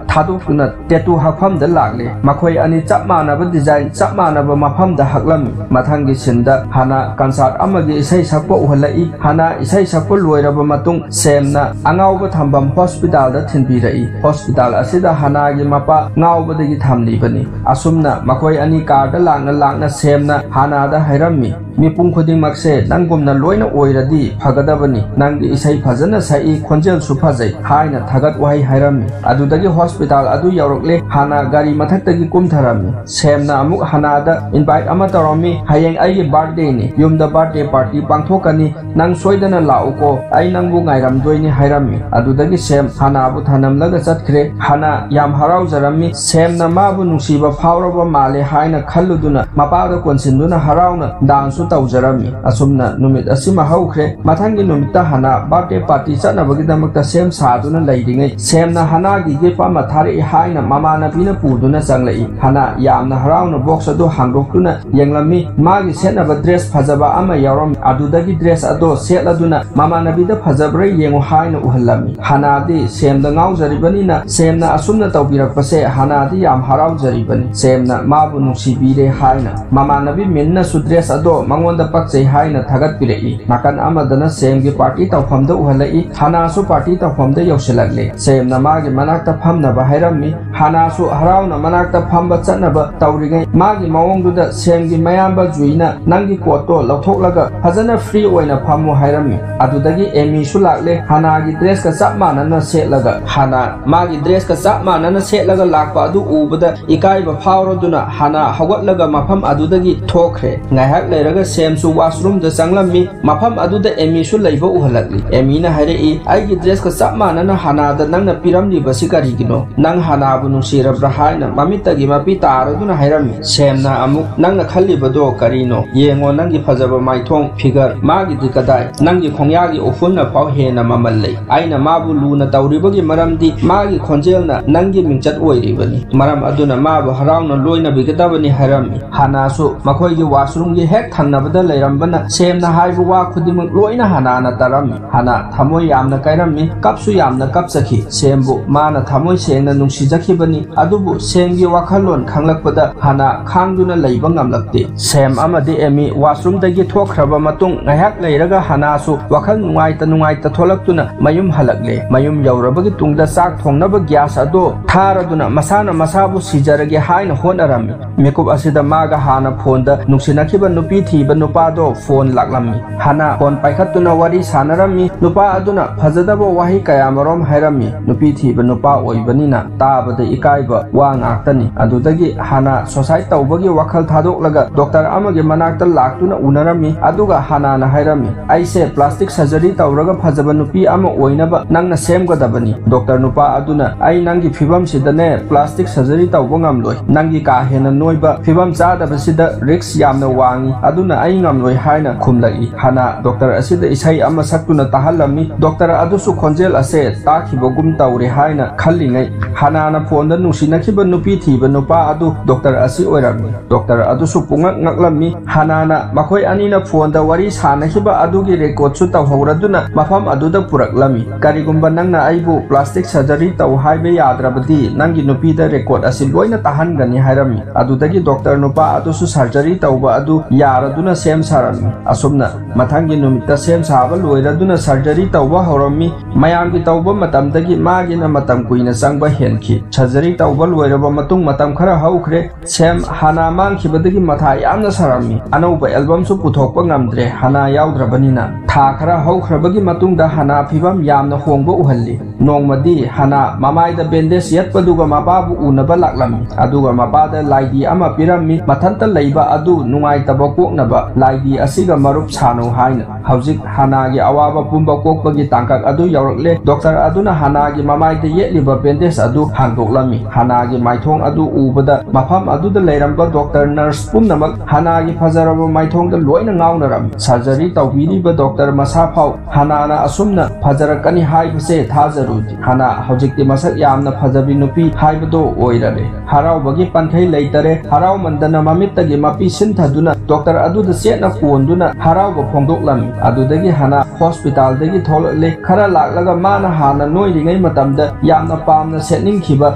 ꯊꯥꯗꯣꯛꯇꯨꯅ tattoo ꯍꯛꯐꯝꯗ ꯂꯥꯛꯂꯦ꯫ ꯃꯈꯣꯏ ꯑꯅꯤ ꯆꯞ ꯃꯥꯟꯅꯕ design, ꯆꯞ ꯃꯥꯟꯅꯕ ꯃꯐꯝꯗ ꯍꯛꯂꯝꯃꯤ꯫ ꯃꯊꯪꯒꯤ sceneꯗ ꯍꯥꯅꯥ concert ꯑꯃꯒꯤ ꯏꯁꯩ ꯁꯛꯄ ꯎꯍꯜꯂꯛꯏ꯫ ꯍꯥꯅꯥ ꯏꯁꯩ ꯁꯛꯄ ꯂꯣꯏꯔꯕ ꯃꯇꯨꯡ ꯁꯦꯝꯅ ꯑꯉꯥꯎꯕ ꯊꯝꯐꯝ hospitalꯗ ꯊꯤꯟꯕꯤꯔꯛꯏ꯫ Hospital ꯑꯁꯤꯗ ꯍꯥꯅꯥꯒꯤ ꯃꯄꯥ ꯉꯥꯎꯕꯗꯒꯤ ꯊꯝꯂꯤꯕꯅꯤ꯫ ꯑꯁꯨꯝꯅ ꯃꯈꯣꯏ ꯑꯅꯤ carꯗ ꯂꯥꯛꯅ ꯂꯥꯛꯅ ꯁꯦꯝꯅ ꯍꯥꯅꯥꯗ ꯍꯥꯏꯔꯝꯃꯤ, "ꯃꯤꯄꯨꯝ ꯈꯨꯗꯤꯡꯃꯛꯁꯦ ꯅꯪꯒꯨꯝꯅ ꯂꯣꯏꯅ ꯑꯣꯏꯔꯗꯤ ꯐꯒꯗꯕꯅꯤ꯫ ꯅꯪꯒꯤ ꯏꯁꯩ ꯐꯖꯅ ꯁꯛꯏ, ꯈꯣꯟꯖꯦꯜꯁꯨ ꯐꯖꯩ" ꯍꯥꯏꯅ ꯊꯥꯒꯠ ꯋꯥꯍꯩ ꯍꯥꯏꯔꯝꯃꯤ꯫ ꯑꯗꯨꯗꯒꯤ hospital ꯑꯗꯨ ꯌꯧꯔꯛꯂꯦ꯫ ꯍꯥꯅꯥ ꯒꯥꯔꯤ ꯃꯊꯛꯇꯒꯤ ꯀꯨꯝꯊꯔꯝꯃꯤ꯫ ꯁꯦꯝꯅ ꯑꯃꯨꯛ ꯍꯥꯅꯥꯗ invite ꯑꯃ ꯇꯧꯔꯝꯃꯤ, "ꯍꯌꯦꯡ ꯑꯩꯒꯤ birthdayꯅꯤ, ꯌꯨꯝꯗ birthday party ꯄꯥꯡꯊꯣꯛꯀꯅꯤ, ꯅꯪ ꯁꯣꯏꯗꯅ ꯂꯥꯛꯎꯀꯣ, ꯑꯩ ꯅꯪꯕꯨ ꯉꯥꯏꯔꯝꯗꯣꯏꯅꯤ" ꯍꯥꯏꯔꯝꯃꯤ꯫ ꯑꯗꯨꯗꯒꯤ ꯁꯦꯝ ꯍꯥꯅꯥꯕꯨ ꯊꯅꯝꯂꯒ ꯆꯠꯈ꯭ꯔꯦ꯫ ꯍꯥꯅꯥ ꯌꯥꯝ ꯍꯔꯥꯎꯖꯔꯝꯃꯤ꯫ ꯁꯦꯝꯅ ꯃꯥꯕꯨ ꯅꯨꯡꯁꯤꯕ ꯐꯥꯎꯔꯕ ꯃꯥꯜꯂꯦ ꯍꯥꯏꯅ ꯈꯜꯂꯨꯗꯨꯅ ꯃꯄꯥꯗ ꯀꯣꯟꯁꯤꯟꯗꯨꯅ ꯍꯔꯥꯎꯅ danceꯁꯨ ꯇꯧꯖꯔꯝꯃꯤ꯫ ꯑꯁꯨꯝꯅ ꯅꯨꯃꯤꯠ ꯑꯁꯤꯃ ꯍꯧꯈ꯭ꯔꯦ꯫ ꯃꯊꯪꯒꯤ ꯅꯨꯃꯤꯠꯇ ꯍꯥꯅꯥ birthday party ꯆꯠꯅꯕꯒꯤꯗꯃꯛꯇ ꯁꯦꯝ ꯁꯥꯗꯨꯅ ꯂꯩꯔꯤꯉꯩ ꯁꯦꯝꯅ ꯍꯥꯅꯥꯒꯤ gift ꯑꯃ ꯊꯥꯔꯛꯏ ꯍꯥꯏꯅ ꯃꯃꯥꯟꯅꯕꯤꯅ ꯄꯨꯗꯨꯅ ꯆꯪꯂꯛꯏ꯫ ꯍꯥꯅꯥ ꯌꯥꯝꯅ ꯍꯔꯥꯎꯅ box ꯑꯗꯨ ꯍꯥꯡꯗꯣꯛꯇꯨꯅ ꯌꯦꯡꯂꯝꯃꯤ꯫ ꯃꯥꯒꯤ ꯁꯦꯠꯅꯕ dress ꯐꯖꯕ ꯑꯃ ꯌꯥꯎꯔꯝꯃꯤ꯫ ꯑꯗꯨꯗꯒꯤ dress ꯑꯗꯣ ꯁꯦꯠꯂꯗꯨꯅ ꯃꯃꯥꯟꯅꯕꯤꯗ ꯐꯖꯕ꯭ꯔꯥ ꯌꯦꯡꯉꯨ ꯍꯥꯏꯅ ꯎꯍꯜꯂꯝꯃꯤ꯫ ꯍꯥꯅꯥꯗꯤ ꯁꯦꯝꯗ ꯉꯥꯎꯖꯔꯤꯕꯅꯤꯅ ꯁꯦꯝꯅ ꯑꯁꯨꯝꯅ ꯇꯧꯕꯤꯔꯛꯄꯁꯦ ꯍꯥꯅꯥꯗꯤ ꯌꯥꯝ ꯍꯔꯥꯎꯖꯔꯤꯕꯅꯤ꯫ ꯁꯦꯝꯅ ꯃꯥꯕꯨ ꯅꯨꯡꯁꯤꯕꯤꯔꯦ ꯍꯥꯏꯅ꯫ ꯃꯃꯥꯟꯅꯕꯤ ꯃꯤꯟꯅꯁꯨ dress ꯑꯗꯣ ꯃꯉꯣꯟꯗ ꯄꯛꯆꯩ ꯍꯥꯏꯅ ꯊꯥꯒꯠꯄꯤꯔꯛꯏ꯫ ꯅꯥꯀꯟ ꯑꯃꯗꯅ ꯁꯦꯝꯒꯤ ꯄꯥꯔꯇꯤ ꯇꯧꯐꯝꯗ ꯎꯍꯜꯂꯛꯏ꯫ ꯍꯥꯅꯥꯁꯨ ꯄꯥꯔꯇꯤ ꯇꯧꯐꯝꯗ ꯌꯧꯁꯤꯜꯂꯛꯂꯦ꯫ ꯁꯦꯝꯅ ꯃꯥꯒꯤ ꯃꯅꯥꯛꯇ ꯐꯝꯅꯕ ꯍꯥꯏꯔꯝꯃꯤ꯫ ꯍꯥꯅꯥꯁꯨ ꯍꯔꯥꯎꯅ ꯃꯅꯥꯛꯇ ꯐꯝꯕ ꯆꯠꯅꯕ ꯇꯧꯔꯤꯉꯩ ꯃꯥꯒꯤ ꯃꯑꯣꯡꯗꯨꯗ ꯁꯦꯝꯒꯤ ꯃꯌꯥꯝꯕ ꯖꯨꯏꯅ ꯅꯪꯒꯤ ꯀꯣꯠꯇꯣ ꯂꯧꯊꯣꯛꯂꯒ ꯐꯖꯅ ꯐ꯭ꯔꯤ ꯑꯣꯏꯅ ꯐꯝꯃꯨ ꯍꯥꯏꯔꯝꯃꯤ꯫ ꯑꯗꯨꯗꯒꯤ ꯑꯦꯃꯤꯁꯨ ꯂꯥꯛꯂꯦ꯫ ꯍꯥꯅꯥꯒꯤ ꯗ꯭ꯔꯦꯁꯀ ꯆꯞ ꯃꯥꯟꯅꯅ ꯁꯦꯠꯂꯒ꯫ ꯍꯥꯅꯥ ꯃꯥꯒꯤ ꯗ꯭ꯔꯦꯁꯀ ꯆꯞ ꯃꯥꯟꯅꯅ ꯁꯦꯠꯂꯒ ꯂꯥꯛꯄ ꯑꯗꯨ ꯎꯕꯗ ꯏꯀꯥꯏꯕ ꯐꯥꯎꯔꯗꯨꯅ ꯍꯥꯅꯥ ꯍꯧꯒꯠꯂꯒ ꯃꯐꯝ ꯑꯗꯨꯗꯒꯤ ꯊꯣꯛꯈ꯭ꯔꯦ꯫ ꯉꯥꯏꯍꯥꯛ ꯂꯩꯔꯒ ꯁꯦꯝꯁꯨ ꯋꯥꯁꯔꯨꯝꯗ ꯆꯪꯂꯝꯃꯤ꯫ ꯃꯐꯝ ꯑꯗꯨꯗ ꯑꯦꯃꯤꯁꯨ ꯂꯩꯕ ꯎꯍꯜꯂꯛꯂꯤ꯫ ꯑꯦꯃꯤꯅ ꯍꯥꯏꯔꯛꯏ, "ꯑꯩꯒꯤ ꯗ꯭ꯔꯦꯁꯀ ꯆꯞ ꯃꯥꯟꯅꯅ ꯍꯥꯅꯥꯗ ꯅꯪꯅ ꯄꯤꯔꯝꯂꯤꯕꯁꯤ ꯀꯔꯤꯒꯤꯅꯣ? ꯅꯪ ꯍꯥꯅꯥꯕꯨ ꯅꯨꯡꯁꯤꯔꯕ꯭ꯔꯥ?" ꯍꯥꯏꯅ ꯃꯃꯤꯠꯇꯒꯤ ꯃꯄꯤ ꯇꯥꯔꯗꯨꯅ ꯍꯥꯏꯔꯝꯃꯤ꯫ ꯁꯦꯝꯅ ꯑꯃꯨꯛ, "ꯅꯪꯅ ꯈꯜꯂꯤꯕꯗꯣ ꯀꯔꯤꯅꯣ? ꯌꯦꯡꯉꯣ, ꯅꯪꯒꯤ ꯐꯖꯕ ꯃꯥꯏꯊꯣꯡ, ꯐꯤꯒꯔ, ꯃꯥꯒꯤꯗꯤ ꯀꯗꯥꯏ? ꯅꯪꯒꯤ ꯈꯣꯡꯌꯥꯒꯤ ꯎꯐꯨꯟꯅ ꯐꯥꯎ ꯍꯦꯟꯅ ꯃꯃꯜ ꯂꯩ꯫ ꯑꯩꯅ ꯃꯥꯕꯨ ꯂꯨꯅ ꯇꯧꯔꯤꯕꯒꯤ ꯃꯔꯝꯗꯤ ꯃꯥꯒꯤ ꯈꯣꯟꯖꯦꯜꯅ ꯅꯪꯒꯤ ꯃꯤꯡꯆꯠ ꯑꯣꯏꯔꯤꯕꯅꯤ꯫ ꯃꯔꯝ ꯑꯗꯨꯅ ꯃꯥꯕꯨ ꯍꯔꯥꯎꯅ ꯂꯣꯏꯅꯕꯤꯒꯗꯕꯅꯤ" ꯍꯥꯏꯔꯝꯃꯤ꯫ ꯍꯥꯅꯥꯁꯨ ꯃꯈꯣꯏꯒꯤ ꯋꯥꯁꯔꯨꯝꯒꯤ ꯍꯦꯛ ꯊꯪꯅꯕꯗ ꯂꯩꯔꯝꯕꯅ ꯁꯦꯝꯅ ꯍꯥꯏꯕ ꯋꯥ ꯈꯨꯗꯤꯡꯃꯛ ꯂꯣꯏꯅ ꯍꯥꯅꯥꯅ ꯇꯥꯔꯝꯃꯤ꯫ ꯍꯥꯅꯥ ꯊꯃꯣꯏ ꯌꯥꯝꯅ ꯀꯥꯏꯔꯝꯃꯤ, ꯀꯞꯁꯨ ꯌꯥꯝꯅ ꯀꯞꯆꯈꯤ꯫ ꯁꯦꯝꯕꯨ ꯃꯥꯅ ꯊꯃꯣꯏ ꯁꯦꯡꯅ ꯅꯨꯡꯁꯤꯖꯈꯤꯕꯅꯤ, ꯑꯗꯨꯕꯨ ꯁꯦꯝꯒꯤ ꯋꯥꯈꯜꯂꯣꯟ ꯈꯪꯂꯛꯄꯗ ꯍꯥꯅꯥ ꯈꯥꯡꯗꯨꯅ ꯂꯩꯕ ꯉꯝꯂꯛꯇꯦ꯫ ꯁꯦꯝ ꯑꯃꯗꯤ ꯑꯦꯃꯤ ꯋꯥꯁꯔꯨꯝꯗꯒꯤ ꯊꯣꯛꯈ꯭ꯔꯕ ꯃꯇꯨꯡ ꯉꯥꯏꯍꯥꯛ ꯂꯩꯔꯒ ꯍꯥꯅꯥꯁꯨ ꯋꯥꯈꯜ ꯅꯨꯡꯉꯥꯏꯇ ꯅꯨꯡꯉꯥꯏꯇ ꯊꯣꯛꯂꯛꯇꯨꯅ ꯃꯌꯨꯝ ꯍꯜꯂꯛꯂꯦ꯫ ꯃꯌꯨꯝ ꯌꯧꯔꯕꯒꯤ ꯇꯨꯡꯗ ꯆꯥꯛ ꯊꯣꯡꯅꯕ ꯒ꯭ꯌꯥꯁ ꯑꯗꯣ ꯊꯥꯔꯗꯨꯅ ꯃꯁꯥꯅ ꯃꯁꯥꯕꯨ ꯁꯤꯖꯔꯒꯦ ꯍꯥꯏꯅ ꯍꯣꯠꯅꯔꯝꯃꯤ꯫ ꯃꯤꯀꯨꯞ ꯑꯁꯤꯗ ꯃꯥꯒ ꯍꯥꯟꯅ ꯐꯣꯟꯗ ꯅꯨꯡꯁꯤꯅꯈꯤꯕ ꯅꯨꯄꯤ ꯊꯤꯕ ꯅꯨꯄꯥꯗꯣ ꯐꯣꯟ ꯂꯥꯛꯂꯝꯃꯤ꯫ ꯍꯥꯅꯥ ꯐꯣꯟ ꯄꯥꯏꯈꯠꯇꯨꯅ ꯋꯥꯔꯤ ꯁꯥꯟꯅꯔꯝꯃꯤ꯫ ꯅꯨꯄꯥ ꯑꯗꯨꯅ ꯐꯖꯗꯕ ꯋꯥꯍꯩ ꯀꯌꯥꯃꯔꯣꯝ ꯍꯥꯏꯔꯝꯃꯤ꯫ ꯅꯨꯄꯤ ꯊꯤꯕ ꯅꯨꯄꯥ ꯑꯣꯏꯕꯅꯤꯅ ꯇꯥꯕꯗ ꯏꯀꯥꯏꯕ ꯋꯥ ꯉꯥꯛꯇꯅꯤ꯫ ꯑꯗꯨꯗꯒꯤ ꯍꯥꯅꯥ ꯁꯨꯁꯥꯏꯗ ꯇꯧꯕꯒꯤ ꯋꯥꯈꯜ ꯊꯥꯗꯣꯛꯂꯒ ꯗꯣꯛꯇꯔ ꯑꯃꯒꯤ ꯃꯅꯥꯛꯇ ꯂꯥꯛꯇꯨꯅ ꯎꯅꯔꯝꯃꯤ꯫ ꯑꯗꯨꯒ ꯍꯥꯅꯥꯅ ꯍꯥꯏꯔꯝꯃꯤ, "ꯑꯩꯁꯦ ꯄ꯭ꯂꯥꯁꯇꯤꯛ ꯁꯔꯖꯔꯤ ꯇꯧꯔꯒ ꯐꯖꯕ ꯅꯨꯄꯤ ꯑꯃ ꯑꯣꯏꯅꯕ ꯅꯪꯅ ꯁꯦꯝꯒꯗꯕꯅꯤ꯫" ꯗꯣꯛꯇꯔ ꯅꯨꯄꯥ ꯑꯗꯨꯅ, "ꯑꯩ ꯅꯪꯒꯤ ꯐꯤꯕꯝꯁꯤꯗꯅꯦ ꯄ꯭ꯂꯥꯁꯇꯤꯛ ꯁꯔꯖꯔꯤ ꯇꯧꯕ ꯉꯝꯂꯣꯏ꯫ ꯅꯪꯒꯤ ꯀꯥ ꯍꯦꯟꯅ ꯅꯣꯏꯕ, ꯐꯤꯕꯝ ꯆꯥꯗꯕꯁꯤꯗ ꯔꯤꯛꯁ ꯌꯥꯝꯅ ꯋꯥꯡꯉꯤ, ꯑꯗꯨꯅ ꯑꯩ ꯉꯝꯂꯣꯏ" ꯍꯥꯏꯅ ꯈꯨꯝꯂꯛꯏ꯫ ꯍꯥꯅꯥ ꯗꯣꯛꯇꯔ ꯑꯁꯤꯗ ꯏꯁꯩ ꯑꯃ ꯁꯛꯇꯨꯅ ꯇꯥꯍꯜꯂꯝꯃꯤ꯫ ꯗꯣꯛꯇꯔ ꯑꯗꯨꯁꯨ ꯈꯣꯟꯖꯦꯜ ꯑꯁꯦ ꯇꯥꯈꯤꯕꯒꯨꯝ ꯇꯧꯔꯦ ꯍꯥꯏꯅ ꯈꯜꯂꯤꯉꯩ, ꯍꯥꯅꯥꯅ ꯐꯣꯟꯗ ꯅꯨꯡꯁꯤꯅꯈꯤꯕ ꯅꯨꯄꯤ ꯊꯤꯕ ꯅꯨꯄꯥ ꯑꯗꯨ ꯗꯣꯛꯇꯔ ꯑꯁꯤ ꯑꯣꯏꯔꯝꯃꯤ꯫ ꯗꯣꯛꯇꯔ ꯑꯗꯨꯁꯨ ꯄꯨꯡꯉꯛ ꯉꯛꯂꯝꯃꯤ꯫ ꯍꯥꯅꯥꯅ ꯃꯈꯣꯏ ꯑꯅꯤꯅ ꯐꯣꯟꯗ ꯋꯥꯔꯤ ꯁꯥꯅꯈꯤꯕ ꯑꯗꯨꯒꯤ ꯔꯦꯀꯣꯔꯗꯁꯨ ꯇꯧꯍꯧꯔꯗꯨꯅ ꯃꯐꯝ ꯑꯗꯨꯗ ꯄꯨꯔꯛꯂꯝꯃꯤ꯫ "ꯀꯔꯤꯒꯨꯝꯕ ꯅꯪꯅ ꯑꯩꯕꯨ ꯄ꯭ꯂꯥꯁꯇꯤꯛ ꯁꯔꯖꯔꯤ ꯇꯧ ꯍꯥꯏꯕ ꯌꯥꯗ꯭ꯔꯕꯗꯤ ꯅꯪꯒꯤ ꯅꯨꯄꯤꯗ ꯔꯦꯀꯣꯔꯗ ꯑꯁꯤ ꯂꯣꯏꯅ ꯇꯥꯍꯟꯒꯅꯤ" ꯍꯥꯏꯔꯝꯃꯤ꯫ ꯑꯗꯨꯗꯒꯤ ꯗꯣꯛꯇꯔ ꯅꯨꯄꯥ ꯑꯗꯨꯁꯨ ꯁꯔꯖꯔꯤ ꯇꯧꯕ ꯑꯗꯨ ꯌꯥꯔꯗꯨꯅ ꯁꯦꯝ ꯁꯥꯔꯝꯃꯤ꯫ ꯑꯁꯨꯝꯅ ꯃꯊꯪꯒꯤ ꯅꯨꯃꯤꯠꯇ ꯁꯦꯝ ꯁꯥꯕ ꯂꯣꯏꯔꯗꯨꯅ surgery ꯇꯧꯕ ꯍꯧꯔꯝꯃꯤ꯫ ꯃꯌꯥꯝꯒꯤ ꯇꯧꯕ ꯃꯇꯝꯗꯒꯤ ꯃꯥꯒꯤꯅ ꯃꯇꯝ ꯀꯨꯏꯅ ꯆꯪꯕ ꯍꯦꯟꯈꯤ꯫ Surgery ꯇꯧꯕ ꯂꯣꯏꯔꯕ ꯃꯇꯨꯡ ꯃꯇꯝ ꯈꯔ ꯍꯧꯈ꯭ꯔꯦ꯫ ꯁꯦꯝ ꯍꯥꯅꯥ ꯃꯥꯡꯈꯤꯕꯗꯒꯤ ꯃꯊꯥ ꯌꯥꯝꯅ ꯁꯥꯔꯝꯃꯤ꯫ ꯑꯅꯧꯕ albumꯁꯨ ꯄꯨꯊꯣꯛꯄ ꯉꯝꯗ꯭ꯔꯦ, ꯍꯥꯅꯥ ꯌꯥꯎꯗ꯭ꯔꯕꯅꯤꯅ꯫ ꯊꯥ ꯈꯔ ꯍꯧꯈ꯭ꯔꯕꯒꯤ ꯃꯇꯨꯡꯗ ꯍꯥꯅꯥ ꯐꯤꯕꯝ ꯌꯥꯝꯅ ꯍꯣꯡꯕ ꯎꯍꯜꯂꯤ꯫ ꯅꯣꯡꯃꯗꯤ ꯍꯥꯅꯥ ꯃꯃꯥꯏꯗ bandage ꯌꯦꯠꯄꯗꯨꯒ ꯃꯄꯥꯕꯨ ꯎꯅꯕ ꯂꯥꯛꯂꯝꯃꯤ, ꯑꯗꯨꯒ ꯃꯄꯥꯗ ꯂꯥꯏꯗꯤ ꯑꯃ ꯄꯤꯔꯝꯃꯤ꯫ ꯃꯊꯟꯇ ꯂꯩꯕ ꯑꯗꯨ ꯅꯨꯡꯉꯥꯏꯇꯕ ꯀꯣꯛꯅꯕ ꯂꯥꯏꯗꯤ ꯑꯁꯤꯒ ꯃꯔꯨꯞ ꯁꯥꯅꯧ ꯍꯥꯏꯅ꯫ ꯍꯧꯖꯤꯛ ꯍꯥꯅꯥꯒꯤ ꯑꯋꯥꯕ ꯄꯨꯝꯕ ꯀꯣꯛꯄꯒꯤ ꯇꯥꯡꯀꯛ ꯑꯗꯨ ꯌꯧꯔꯛꯂꯦ꯫ ꯗꯣꯛꯇꯔ ꯑꯗꯨꯅ ꯍꯥꯅꯥꯒꯤ ꯃꯃꯥꯏꯗ ꯌꯦꯠꯂꯤꯕ bandage ꯑꯗꯨ ꯍꯥꯡꯗꯣꯛꯂꯝꯃꯤ꯫ ꯍꯥꯅꯥꯒꯤ ꯃꯥꯏꯊꯣꯡ ꯑꯗꯨ ꯎꯕꯗ ꯃꯐꯝ ꯑꯗꯨꯗ ꯂꯩꯔꯝꯕ ꯗꯣꯛꯇꯔ, ꯅꯔꯁ ꯄꯨꯝꯅꯃꯛ ꯍꯥꯅꯥꯒꯤ ꯐꯖꯔꯕ ꯃꯥꯏꯊꯣꯡꯗ ꯂꯣꯏꯅ ꯉꯥꯎꯅꯔꯝꯃꯤ꯫ Surgery ꯇꯧꯕꯤꯔꯤꯕ ꯗꯣꯛꯇꯔ ꯃꯁꯥ ꯐꯥꯎ ꯍꯥꯅꯥꯅ ꯑꯁꯨꯝꯅ ꯐꯖꯔꯛꯀꯅꯤ ꯍꯥꯏꯕꯁꯦ ꯊꯥꯖꯔꯨꯗꯦ꯫ ꯍꯥꯅꯥ ꯍꯧꯖꯤꯛꯇꯤ ꯃꯁꯛ ꯌꯥꯝꯅ ꯐꯖꯕꯤ ꯅꯨꯄꯤ ꯍꯥꯏꯕꯗꯣ ꯑꯣꯏꯔꯔꯦ꯫ ꯍꯔꯥꯎꯕꯒꯤ ꯄꯟꯈꯩ ꯂꯩꯇꯔꯦ꯫ ꯍꯔꯥꯎꯃꯟꯗꯅ ꯃꯃꯤꯠꯇꯒꯤ ꯃꯄꯤ ꯁꯤꯟꯊꯗꯨꯅ ꯗꯣꯛꯇꯔ ꯑꯗꯨꯗ ꯆꯦꯠꯅ ꯀꯣꯟꯗꯨꯅ ꯍꯔꯥꯎꯕ ꯐꯣꯡꯗꯣꯛꯂꯝꯃꯤ꯫ ꯑꯗꯨꯗꯒꯤ ꯍꯥꯅꯥ ꯍꯣꯁꯄꯤꯇꯥꯜꯗꯒꯤ ꯊꯣꯛꯂꯛꯂꯦ꯫ ꯈꯔ ꯂꯥꯛꯂꯒ ꯃꯥꯅ ꯍꯥꯟꯅ ꯅꯣꯏꯔꯤꯉꯩ ꯃꯇꯝꯗ ꯌꯥꯝꯅ ꯄꯥꯝꯅ ꯁꯦꯠꯅꯤꯡꯈꯤꯕ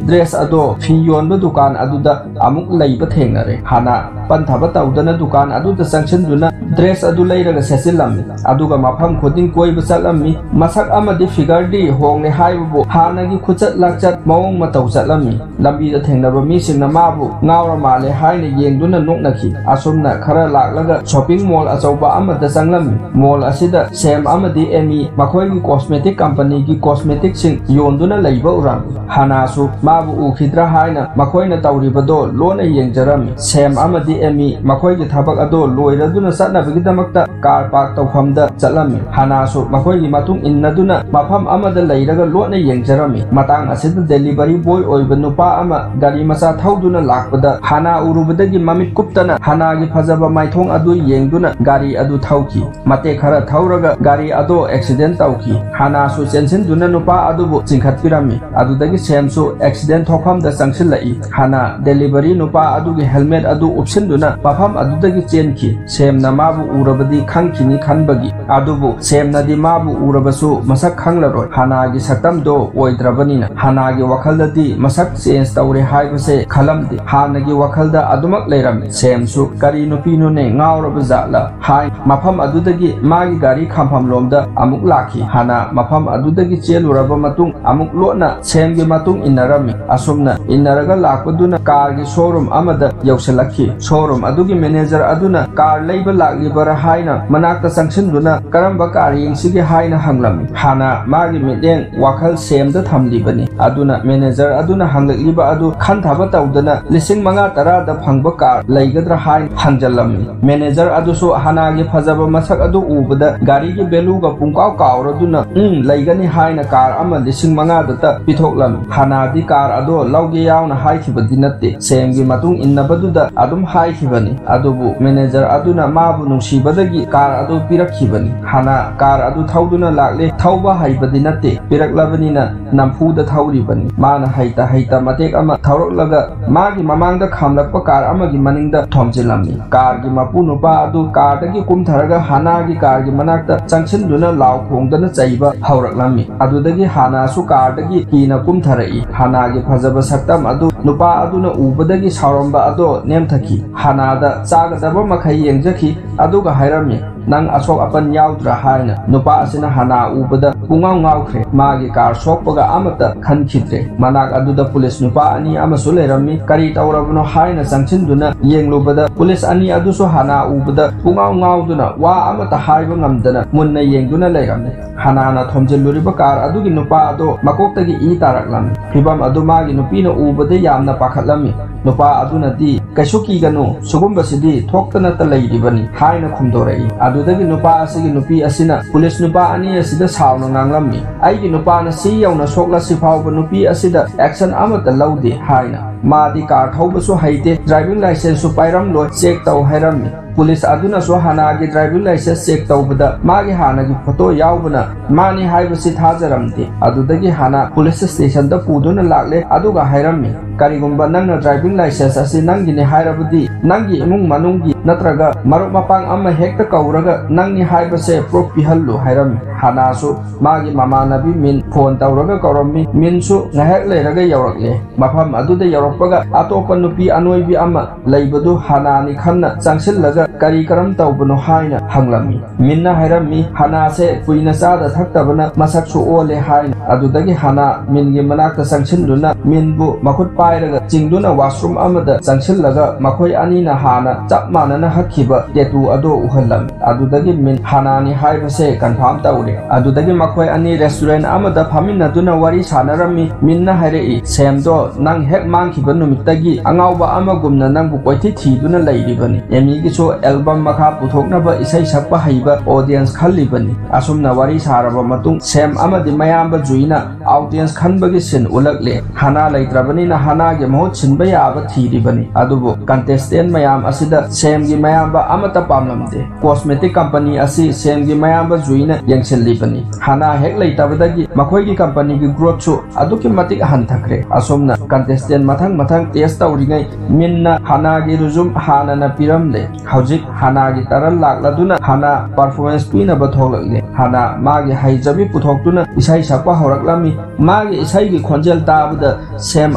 dress ꯑꯗꯣ ꯐꯤ ꯌꯣꯟꯕ ꯗꯨꯀꯥꯟ ꯑꯗꯨꯗ ꯑꯃꯨꯛ ꯂꯩꯕ ꯊꯦꯡꯅꯔꯦ꯫ ꯍꯥꯅꯥ ꯄꯟꯊꯕ ꯇꯧꯗꯅ ꯗꯨꯀꯥꯟ ꯑꯗꯨꯗ ꯆꯪꯁꯤꯟꯗꯨꯅ dress ꯑꯗꯨ ꯂꯩꯔꯒ ꯁꯦꯠꯆꯤꯜꯂꯝꯃꯤ꯫ ꯑꯗꯨꯒ ꯃꯐꯝ ꯈꯨꯗꯤꯡ ꯀꯣꯏꯕ ꯆꯠꯂꯝꯃꯤ꯫ ꯃꯁꯛ ꯑꯃꯗꯤ figureꯗꯤ ꯍꯣꯡꯂꯦ ꯍꯥꯏꯕꯕꯨ ꯍꯥꯟꯅꯒꯤ ꯈꯨꯆꯠ ꯂꯥꯛꯆꯠ ꯃꯑꯣꯡ ꯃꯇꯧ ꯆꯠꯂꯝꯃꯤ꯫ ꯂꯝꯕꯤꯗ ꯊꯦꯡꯅꯕ ꯃꯤꯁꯤꯡꯅ ꯃꯥꯕꯨ ꯉꯥꯎꯔ ꯃꯥꯜꯂꯦ ꯍꯥꯏꯅ ꯌꯦꯡꯗꯨꯅ ꯅꯣꯛꯅꯈꯤ꯫ ꯑꯁꯨꯝꯅ ꯈꯔ ꯂꯥꯛꯂꯒ shopping mall ꯑꯆꯧꯕ ꯑꯃꯗ ꯆꯪꯂꯝꯃꯤ꯫ Mall ꯑꯁꯤꯗ ꯁꯦꯝ ꯑꯃꯗꯤ ꯑꯦꯃꯤ ꯃꯈꯣꯏꯒꯤ cosmetic companyꯒꯤ cosmeticꯁꯤꯡ ꯌꯣꯟꯗꯨꯅ ꯂꯩꯕ ꯎꯔꯝꯃꯤ꯫ ꯍꯥꯅꯥꯁꯨ ꯃꯥꯕꯨ ꯎꯈꯤꯗ꯭ꯔꯥ ꯍꯥꯏꯅ ꯃꯈꯣꯏꯅ ꯇꯧꯔꯤꯕꯗꯣ ꯂꯣꯟꯅ ꯌꯦꯡꯖꯔꯝꯃꯤ꯫ ꯁꯦꯝ ꯑꯃꯗꯤ ꯑꯦꯃꯤ ꯃꯈꯣꯏꯒꯤ ꯊꯕꯛ ꯑꯗꯣ ꯂꯣꯏꯔꯗꯨꯅ ꯆꯠꯅꯕꯒꯤꯗꯃꯛꯇ car park ꯇꯧꯐꯝꯗ ꯆꯠꯂꯝꯃꯤ꯫ ꯍꯥꯅꯥꯁꯨ ꯃꯈꯣꯏꯒꯤ ꯃꯇꯨꯡ ꯏꯟꯅꯗꯨꯅ ꯃꯐꯝ ꯑꯃꯗ ꯂꯩꯔꯒ ꯂꯣꯟꯅ ꯌꯦꯡꯖꯔꯝꯃꯤ꯫ ꯃꯇꯥꯡ ꯑꯁꯤꯗ delivery boy ꯑꯣꯏꯕ ꯅꯨꯄꯥ ꯑꯃ ꯒꯥꯔꯤ ꯃꯆꯥ ꯊꯧꯗꯨꯅ ꯂꯥꯛꯄꯗ ꯍꯥꯅꯥ ꯎꯔꯨꯕꯗꯒꯤ ꯃꯃꯤꯠ ꯀꯨꯞꯇꯅ ꯍꯥꯅꯥꯒꯤ ꯐꯖꯕ ꯃꯥꯏꯊꯣꯡ ꯑꯗꯨ ꯌꯦꯡꯗꯨꯅ ꯒꯥꯔꯤ ꯑꯗꯨ ꯊꯧꯈꯤ꯫ ꯃꯇꯦꯛ ꯈꯔ ꯊꯧꯔꯒ ꯒꯥꯔꯤ ꯑꯗꯣ accident ꯇꯧꯈꯤ꯫ ꯍꯥꯅꯥꯁꯨ ꯆꯦꯟꯁꯤꯟꯗꯨꯅ ꯅꯨꯄꯥ ꯑꯗꯨꯕꯨ ꯆꯤꯡꯈꯠꯄꯤꯔꯝꯃꯤ꯫ ꯑꯗꯨꯗꯒꯤ ꯁꯦꯝꯁꯨ accident ꯊꯣꯛꯐꯝꯗ ꯆꯪꯁꯤꯜꯂꯛꯏ꯫ ꯍꯥꯅꯥ delivery ꯅꯨꯄꯥ ꯑꯗꯨꯒꯤ helmet ꯑꯗꯨ ꯎꯞꯁꯤꯟꯗꯨꯅ ꯃꯐꯝ ꯑꯗꯨꯗꯒꯤ ꯆꯦꯟꯈꯤ꯫ ꯁꯦꯝꯅ ꯃꯥꯕꯨ ꯎꯔꯕꯗꯤ ꯈꯪꯈꯤꯅꯤ ꯈꯟꯕꯒꯤ꯫ ꯑꯗꯨꯕꯨ ꯁꯦꯝꯅꯗꯤ ꯃꯥꯕꯨ ꯎꯔꯕꯁꯨ ꯃꯁꯛ ꯈꯪꯂꯔꯣꯏ꯫ ꯍꯥꯅꯥꯒꯤ ꯁꯛꯇꯝꯗꯣ ꯑꯣꯏꯗ꯭ꯔꯕꯅꯤꯅ ꯍꯥꯅꯥꯒꯤ ꯋꯥꯈꯜꯗꯗꯤ ꯃꯁꯛ change ꯇꯧꯔꯦ ꯍꯥꯏꯕꯁꯦ ꯈꯜꯂꯝꯗꯦ꯫ ꯍꯥꯟꯅꯒꯤ ꯋꯥꯈꯜꯗ ꯑꯗꯨꯃꯛ ꯂꯩꯔꯝꯃꯤ꯫ ꯁꯦꯝꯁꯨ ꯀꯔꯤ ꯅꯨꯄꯤꯅꯣꯅꯦ ꯉꯥꯎꯔꯕ ꯖꯥꯠꯂ ꯍꯥꯏ ꯃꯐꯝ ꯑꯗꯨꯗꯒꯤ ꯃꯥꯒꯤ ꯒꯥꯔꯤ ꯈꯥꯝꯐꯝ ꯂꯣꯝꯗ ꯑꯃꯨꯛ ꯂꯥꯛꯈꯤ꯫ ꯍꯥꯅꯥ ꯃꯐꯝ ꯑꯗꯨꯗꯒꯤ ꯆꯦꯜꯂꯨꯔꯕ ꯃꯇꯨꯡ ꯑꯃꯨꯛ ꯂꯣꯠꯅ ꯁꯦꯝꯒꯤ ꯃꯇꯨꯡ ꯏꯟꯅꯔꯝꯃꯤ꯫ ꯑꯁꯨꯝꯅ ꯏꯟꯅꯔꯒ ꯂꯥꯛꯄꯗꯨꯅ ꯀꯥꯔꯒꯤ ꯁꯣꯔꯨꯝ ꯑꯃꯗ ꯌꯧꯁꯤꯜꯂꯛꯈꯤ꯫ ꯁꯣꯔꯨꯝ ꯑꯗꯨꯒꯤ ꯃꯦꯅꯦꯖꯔ ꯑꯗꯨꯅ ꯀꯥꯔ ꯂꯩꯕ ꯂꯥꯛꯂꯤꯕꯔꯥ ꯍꯥꯏꯅ ꯃꯅꯥꯛꯇ ꯆꯪꯁꯤꯟꯗꯨꯅ ꯀꯔꯝꯕ ꯀꯥꯔ ꯌꯦꯡꯁꯤꯒꯦ ꯍꯥꯏꯅ ꯍꯪꯂꯝꯃꯤ꯫ ꯍꯥꯅꯥ ꯃꯥꯒꯤ ꯃꯤꯠꯌꯦꯡ ꯋꯥꯈꯜ ꯁꯦꯝꯗ ꯊꯝꯂꯤꯕꯅꯤ꯫ ꯑꯗꯨꯅ ꯃꯦꯅꯦꯖꯔ ꯑꯗꯨꯅ ꯍꯪꯂꯛꯂꯤꯕ ꯑꯗꯨ ꯈꯟꯊꯕ ꯇꯧꯗꯅ ꯂꯤꯁꯤꯡ ꯃꯉꯥ ꯇꯔꯥꯗ ꯐꯪꯕ ꯀꯥꯔ ꯂꯩꯒꯗ꯭ꯔꯥ ꯍꯥꯏꯅ ꯍꯪꯖꯜꯂꯝꯃꯤ꯫ ꯃꯦꯅꯦꯖꯔ ꯑꯗꯨꯁꯨ ꯍꯥꯅꯥꯒꯤ ꯐꯖꯕ ꯃꯁꯛ ꯑꯗꯨ ꯎꯕꯗ ꯒꯥꯔꯤꯒꯤ ꯚꯦꯂꯨꯒ ꯄꯨꯡꯀꯥꯎ ꯀꯥꯎꯔꯗꯨꯅ ꯎꯝ ꯂꯩꯒꯅꯤ ꯍꯥꯏꯅ ꯀꯥꯔ ꯑꯃ ꯂꯤꯁꯤꯡ ꯃꯉꯥꯗꯇ ꯄꯤꯊꯣꯛꯂꯝꯃꯤ꯫ ꯍꯥꯅꯥꯗꯤ ꯀꯥꯔ ꯑꯗꯣ ꯂꯧꯒꯦ ꯌꯥꯎꯅ ꯍꯥꯏꯈꯤꯕꯗꯤ ꯅꯠꯇꯦ꯫ ꯁꯦꯝꯒꯤ ꯃꯇꯨꯡ ꯏꯟꯅꯕꯗꯨꯗ ꯑꯗꯨꯝ ꯍꯥꯏꯈꯤꯕꯅꯤ꯫ ꯑꯗꯨꯕꯨ ꯃꯦꯅꯦꯖꯔ ꯑꯗꯨꯅ ꯃꯥꯕꯨ ꯅꯨꯡꯁꯤꯕꯗꯒꯤ ꯀꯥꯔ ꯑꯗꯨ ꯄꯤꯔꯛꯈꯤꯕꯅꯤ꯫ ꯍꯥꯅꯥ ꯀꯥꯔ ꯑꯗꯨ ꯊꯧꯗꯨꯅ ꯂꯥꯛꯂꯦ꯫ ꯊꯧꯕ ꯍꯩꯕꯗꯤ ꯅꯠꯇꯦ꯫ ꯄꯤꯔꯛꯂꯕꯅꯤꯅ ꯅꯝꯐꯨꯗ ꯊꯧꯔꯤꯕꯅꯤ꯫ ꯃꯥꯅ ꯍꯩꯇ ꯍꯩꯇ ꯃꯇꯦꯛ ꯑꯃ ꯊꯧꯔꯛꯂꯒ ꯃꯥꯒꯤ ꯃꯃꯥꯡꯗ ꯈꯥꯝꯂꯛꯄ ꯀꯥꯔ ꯑꯃꯒꯤ ꯃꯅꯤꯡꯗ ꯊꯣꯝꯖꯤꯜꯂꯝꯃꯤ꯫ ꯀꯥꯔꯒꯤ ꯃꯄꯨ ꯅꯨꯄꯥ ꯑꯗꯨ ꯀꯥꯔꯗꯒꯤ ꯀꯨꯝꯊꯔꯒ ꯍꯥꯅꯥꯒꯤ ꯀꯥꯔꯒꯤ ꯃꯅꯥꯛꯇ ꯆꯪꯁꯤꯟꯗꯨꯅ ꯂꯥꯎ ꯈꯣꯡꯗꯅ ꯆꯩꯕ ꯍꯧꯔꯛꯂꯝꯃꯤ꯫ ꯑꯗꯨꯗꯒꯤ ꯍꯥꯅꯥꯁꯨ ꯀꯥꯔꯗꯒꯤ ꯀꯤꯅ ꯀꯨꯝꯊꯔꯛꯏ꯫ ꯍꯥꯅꯥꯒꯤ ꯐꯖꯕ ꯁꯛꯇꯝ ꯑꯗꯨ ꯅꯨꯄꯥ ꯑꯗꯨꯅ ꯎꯕꯗꯒꯤ ꯁꯥꯎꯔꯝꯕ ꯑꯗꯣ ꯅꯦꯝꯊꯈꯤ꯫ ꯍꯥꯅꯥꯗ ꯆꯥꯒꯗꯕ ꯃꯈꯩ ꯌꯦꯡꯖꯈꯤ꯫ ꯑꯗꯨꯒ ꯍꯥꯏꯔꯝꯃꯤ, "ꯅꯪ ꯑꯁꯣꯛ ꯑꯄꯟ ꯌꯥꯎꯗ꯭ꯔꯥ?" ꯍꯥꯏꯅ꯫ ꯅꯨꯄꯥ ꯑꯁꯤꯅ ꯍꯥꯅꯥ ꯎꯕꯗ ꯄꯨꯡꯉꯥꯎ ꯉꯥꯎꯈ꯭ꯔꯦ꯫ ꯃꯥꯒꯤ ꯀꯥꯔ ꯁꯣꯛꯄꯒ ꯑꯃꯠꯇ ꯈꯟꯈꯤꯗ꯭ꯔꯦ꯫ ꯃꯅꯥꯛ ꯑꯗꯨꯗ ꯄꯨꯂꯤꯁ ꯅꯨꯄꯥ ꯑꯅꯤ ꯑꯃꯁꯨ ꯂꯩꯔꯝꯃꯤ꯫ ꯀꯔꯤ ꯇꯧꯔꯕꯅꯣ ꯍꯥꯏꯅ ꯆꯪꯁꯤꯟꯗꯨꯅ ꯌꯦꯡꯂꯨꯕꯗ ꯄꯨꯂꯤꯁ ꯑꯅꯤ ꯑꯗꯨꯁꯨ ꯍꯥꯅꯥ ꯎꯕꯗ ꯄꯨꯡꯉꯥꯎ ꯉꯥꯎꯗꯨꯅ ꯋꯥ ꯑꯃꯠꯇ ꯍꯥꯏꯕ ꯉꯝꯗꯅ ꯃꯨꯟꯅ ꯌꯦꯡꯗꯨꯅ ꯂꯩꯔꯝꯃꯤ꯫ ꯍꯥꯅꯥꯅ ꯊꯣꯝꯖꯤꯜꯂꯨꯔꯤꯕ ꯀꯥꯔ ꯑꯗꯨꯒꯤ ꯅꯨꯄꯥ ꯑꯗꯣ ꯃꯀꯣꯛꯇꯒꯤ ꯏ ꯇꯥꯔꯛꯂꯝꯃꯤ꯫ ꯐꯤꯚꯝ ꯑꯗꯨ ꯃꯥꯒꯤ ꯅꯨꯄꯤꯅ ꯎꯕꯗ ꯌꯥꯝꯅ ꯄꯥꯈꯠꯂꯝꯃꯤ꯫ ꯅꯨꯄꯥ ꯑꯗꯨꯅꯗꯤ, "ꯀꯩꯁꯨ ꯀꯤꯒꯅꯨ, ꯁꯤꯒꯨꯝꯕꯁꯤꯗꯤ ꯊꯣꯛꯇꯅꯇ ꯂꯩꯔꯤꯕꯅꯤ" ꯍꯥꯏꯅ ꯈꯨꯝꯗꯣꯔꯛꯏ꯫ ꯑꯗꯨꯗꯒꯤ ꯅꯨꯄꯥ ꯑꯁꯤꯒꯤ ꯅꯨꯄꯤ ꯑꯁꯤꯅ ꯄꯨꯂꯤꯁ ꯅꯨꯄꯥ ꯑꯅꯤ ꯑꯁꯤꯗ ꯁꯥꯎꯅ ꯉꯥꯡꯂꯝꯃꯤ, "ꯑꯩꯒꯤ ꯅꯨꯄꯥꯅ ꯁꯤ ꯌꯧꯅ ꯁꯣꯛꯂꯁꯤ ꯐꯥꯎꯕ ꯅꯨꯄꯤ ꯑꯁꯤꯗ action ꯑꯃꯠꯇ ꯂꯧꯗꯦ" ꯍꯥꯏꯅ꯫ "ꯃꯥꯗꯤ ꯀꯥꯔ ꯊꯧꯕꯁꯨ ꯍꯩꯇꯦ, ꯗ꯭ꯔꯥꯏꯚꯤꯡ ꯂꯥꯏꯁꯦꯟꯁꯁꯨ ꯄꯥꯏꯔꯝꯂꯣꯏ, ꯆꯦꯛ ꯇꯧ" ꯍꯥꯏꯔꯝꯃꯤ꯫ ꯄꯨꯂꯤꯁ ꯑꯗꯨꯅꯁꯨ ꯍꯥꯅꯥꯒꯤ ꯗ꯭ꯔꯥꯏꯚꯤꯡ ꯂꯥꯏꯁꯦꯟꯁ ꯆꯦꯛ ꯇꯧꯕꯗ ꯃꯥꯒꯤ ꯍꯥꯟꯅꯒꯤ ꯐꯣꯇꯣ ꯌꯥꯎꯕꯅ ꯃꯥꯅꯤ ꯍꯥꯏꯕꯁꯤ ꯊꯥꯖꯔꯝꯗꯦ꯫ ꯑꯗꯨꯗꯒꯤ ꯍꯥꯅꯥ ꯄꯨꯂꯤꯁ ꯁ꯭ꯇꯦꯁꯟꯗ ꯄꯨꯗꯨꯅ ꯂꯥꯛꯂꯦ, ꯑꯗꯨꯒ ꯍꯥꯏꯔꯝꯃꯤ, "ꯀꯔꯤꯒꯨꯝꯕ ꯅꯪꯅ ꯗ꯭ꯔꯥꯏꯚꯤꯡ ꯂꯥꯏꯁꯦꯟꯁ ꯑꯁꯤ ꯅꯪꯒꯤꯅꯤ ꯍꯥꯏꯔꯕꯗꯤ ꯅꯪꯒꯤ ꯏꯃꯨꯡ ꯃꯅꯨꯡꯒꯤ ꯅꯠꯇ꯭ꯔꯒ ꯃꯔꯨꯞ ꯃꯄꯥꯡ ꯑꯃ ꯍꯦꯛꯇ ꯀꯧꯔꯒ ꯅꯪꯅꯤ ꯍꯥꯏꯕꯁꯦ ꯄ꯭ꯔꯨꯐ ꯄꯤꯍꯜꯂꯨ" ꯍꯥꯏꯔꯝꯃꯤ꯫ ꯍꯥꯅꯥꯁꯨ ꯃꯥꯒꯤ ꯃꯃꯥꯟꯅꯕꯤ ꯃꯤꯟ ꯐꯣꯟ ꯇꯧꯔꯒ ꯀꯧꯔꯝꯃꯤ꯫ ꯃꯤꯟꯁꯨ ꯉꯥꯏꯍꯥꯛ ꯂꯩꯔꯒ ꯌꯧꯔꯛꯂꯦ꯫ ꯃꯐꯝ ꯑꯗꯨꯗ ꯌꯧꯔꯛꯄꯒ ꯑꯇꯣꯞꯄ ꯅꯨꯄꯤ ꯑꯅꯣꯏꯕꯤ ꯑꯃ ꯂꯩꯕꯗꯨ ꯍꯥꯅꯥꯅꯤ ꯈꯟꯅ ꯆꯪꯁꯤꯜꯂꯒ "ꯀꯔꯤ ꯀꯔꯝ ꯇꯧꯕꯅꯣ?" ꯍꯥꯏꯅ ꯍꯪꯂꯝꯃꯤ꯫ ꯃꯤꯟꯅ ꯍꯥꯏꯔꯝꯃꯤ, "ꯍꯅꯥꯁꯦ ꯀꯨꯏꯅ ꯆꯥꯗ ꯊꯛꯇꯕꯅ ꯃꯁꯛꯁꯨ ꯑꯣꯜꯂꯦ" ꯍꯥꯏꯅ꯫ ꯑꯗꯨꯗꯒꯤ ꯍꯅꯥ ꯃꯤꯟꯒꯤ ꯃꯅꯥꯛꯇ ꯆꯪꯁꯤꯟꯗꯨꯅ ꯃꯤꯟꯕꯨ ꯃꯈꯨꯠ ꯄꯥꯏꯔꯒ ꯆꯤꯡꯗꯨꯅ ꯋꯥꯁꯔꯨꯝ ꯑꯃꯗ ꯆꯪꯁꯤꯜꯂꯒ ꯃꯈꯣꯏ ꯑꯅꯤꯅ ꯍꯥꯟꯅ ꯆꯞ ꯃꯥꯟꯅꯅ ꯍꯛꯈꯤꯕ ꯇꯦꯇꯨ ꯑꯗꯣ ꯎꯍꯜꯂꯝꯃꯤ꯫ ꯑꯗꯨꯗꯒꯤ ꯃꯤꯟ ꯍꯅꯥꯅꯤ ꯍꯥꯏꯕꯁꯦ ꯀꯟꯐꯥꯔꯝ ꯇꯧꯔꯦ꯫ ꯑꯗꯨꯗꯒꯤ ꯃꯈꯣꯏ ꯑꯅꯤ ꯔꯦꯁꯇꯨꯔꯦꯟ ꯑꯃꯗ ꯐꯝꯃꯤꯟꯅꯗꯨꯅ ꯋꯥꯔꯤ ꯁꯥꯟꯅꯔꯝꯃꯤ꯫ ꯃꯤꯟꯅ ꯍꯥꯏꯔꯛꯏ, "ꯁꯦꯝꯗꯣ ꯅꯪ ꯍꯦꯛ ꯃꯥꯡꯈꯤꯕ ꯅꯨꯃꯤꯠꯇꯒꯤ ꯑꯉꯥꯎꯕ ꯑꯃꯒꯨꯝꯅ ꯅꯪꯕꯨ ꯀꯣꯏꯊꯤ ꯊꯤꯗꯨꯅ ꯂꯩꯔꯤꯕꯅꯤ꯫ ꯑꯦꯃꯤꯒꯤꯁꯨ ꯑꯦꯜꯕꯝ ꯃꯈꯥ ꯄꯨꯊꯣꯛꯅꯕ ꯏꯁꯩ ꯁꯛꯄ ꯍꯩꯕ ꯑꯣꯗꯤꯌꯦꯟꯁ ꯈꯜꯂꯤꯕꯅꯤ꯫" ꯑꯁꯨꯝꯅ ꯋꯥꯔꯤ ꯁꯥꯔꯕ ꯃꯇꯨꯡ ꯁꯦꯝ ꯑꯃꯗꯤ ꯃꯌꯥꯝꯕ ꯖꯨꯏꯅ ꯑꯥꯎꯗꯤꯌꯦꯟꯁ ꯈꯟꯕꯒꯤ ꯁꯤꯟ ꯎꯠꯂꯛꯂꯦ꯫ ꯍꯅꯥ ꯂꯩꯇ꯭ꯔꯕꯅꯤꯅ ꯍꯅꯥꯒꯤ ꯃꯍꯨꯠ ꯁꯤꯟꯕ ꯌꯥꯕ ꯊꯤꯔꯤꯕꯅꯤ꯫ ꯑꯗꯨꯕꯨ ꯀꯟꯇꯦꯁꯇꯦꯟ ꯃꯌꯥꯝ ꯑꯁꯤꯗ ꯁꯦꯝꯒꯤ ꯃꯌꯥꯝꯕ ꯑꯃꯠꯇ ꯄꯥꯝꯂꯝꯗꯦ꯫ ꯀꯣꯁꯃꯦꯇꯤꯛ ꯀꯝꯄꯅꯤ ꯑꯁꯤ ꯁꯦꯝꯒꯤ ꯃꯌꯥꯝꯕ ꯖꯨꯏꯅ ꯌꯦꯡꯁꯤꯜꯂꯤꯕꯅꯤ꯫ ꯍꯅꯥ ꯍꯦꯛ ꯂꯩꯇꯕꯗꯒꯤ ꯃꯈꯣꯏꯒꯤ ꯀꯝꯄꯅꯤꯒꯤ ꯒ꯭ꯔꯣꯠꯁꯨ ꯑꯗꯨꯛꯀꯤ ꯃꯇꯤꯛ ꯍꯟꯊꯈ꯭ꯔꯦ꯫ ꯑꯁꯨꯝꯅ ꯀꯟꯇꯦꯁꯇꯦꯟ ꯃꯊꯪ ꯃꯊꯪ ꯇꯦꯁ ꯇꯧꯔꯤꯉꯩ ꯃꯤꯟꯅ ꯍꯅꯥꯒꯤ ꯔꯤꯖꯨꯝ ꯍꯥꯟꯅꯅ ꯄꯤꯔꯝꯂꯦ꯫ ꯍꯧꯖꯤꯛ ꯍꯅꯥꯒꯤ ꯇꯔꯟ ꯂꯥꯛꯂꯗꯨꯅ ꯍꯅꯥ ꯄꯔꯐꯣꯔꯃꯦꯟꯁ ꯄꯤꯅꯕ ꯊꯣꯛꯂꯛꯂꯦ꯫ ꯍꯅꯥ ꯃꯥꯒꯤ ꯍꯩꯖꯕꯤ ꯄꯨꯊꯣꯛꯇꯨꯅ ꯏꯁꯩ ꯁꯛꯄ ꯍꯧꯔꯛꯂꯝꯃꯤ꯫ ꯃꯥꯒꯤ ꯏꯁꯩꯒꯤ ꯈꯣꯟꯖꯦꯜ ꯇꯥꯕꯗ ꯁꯦꯝ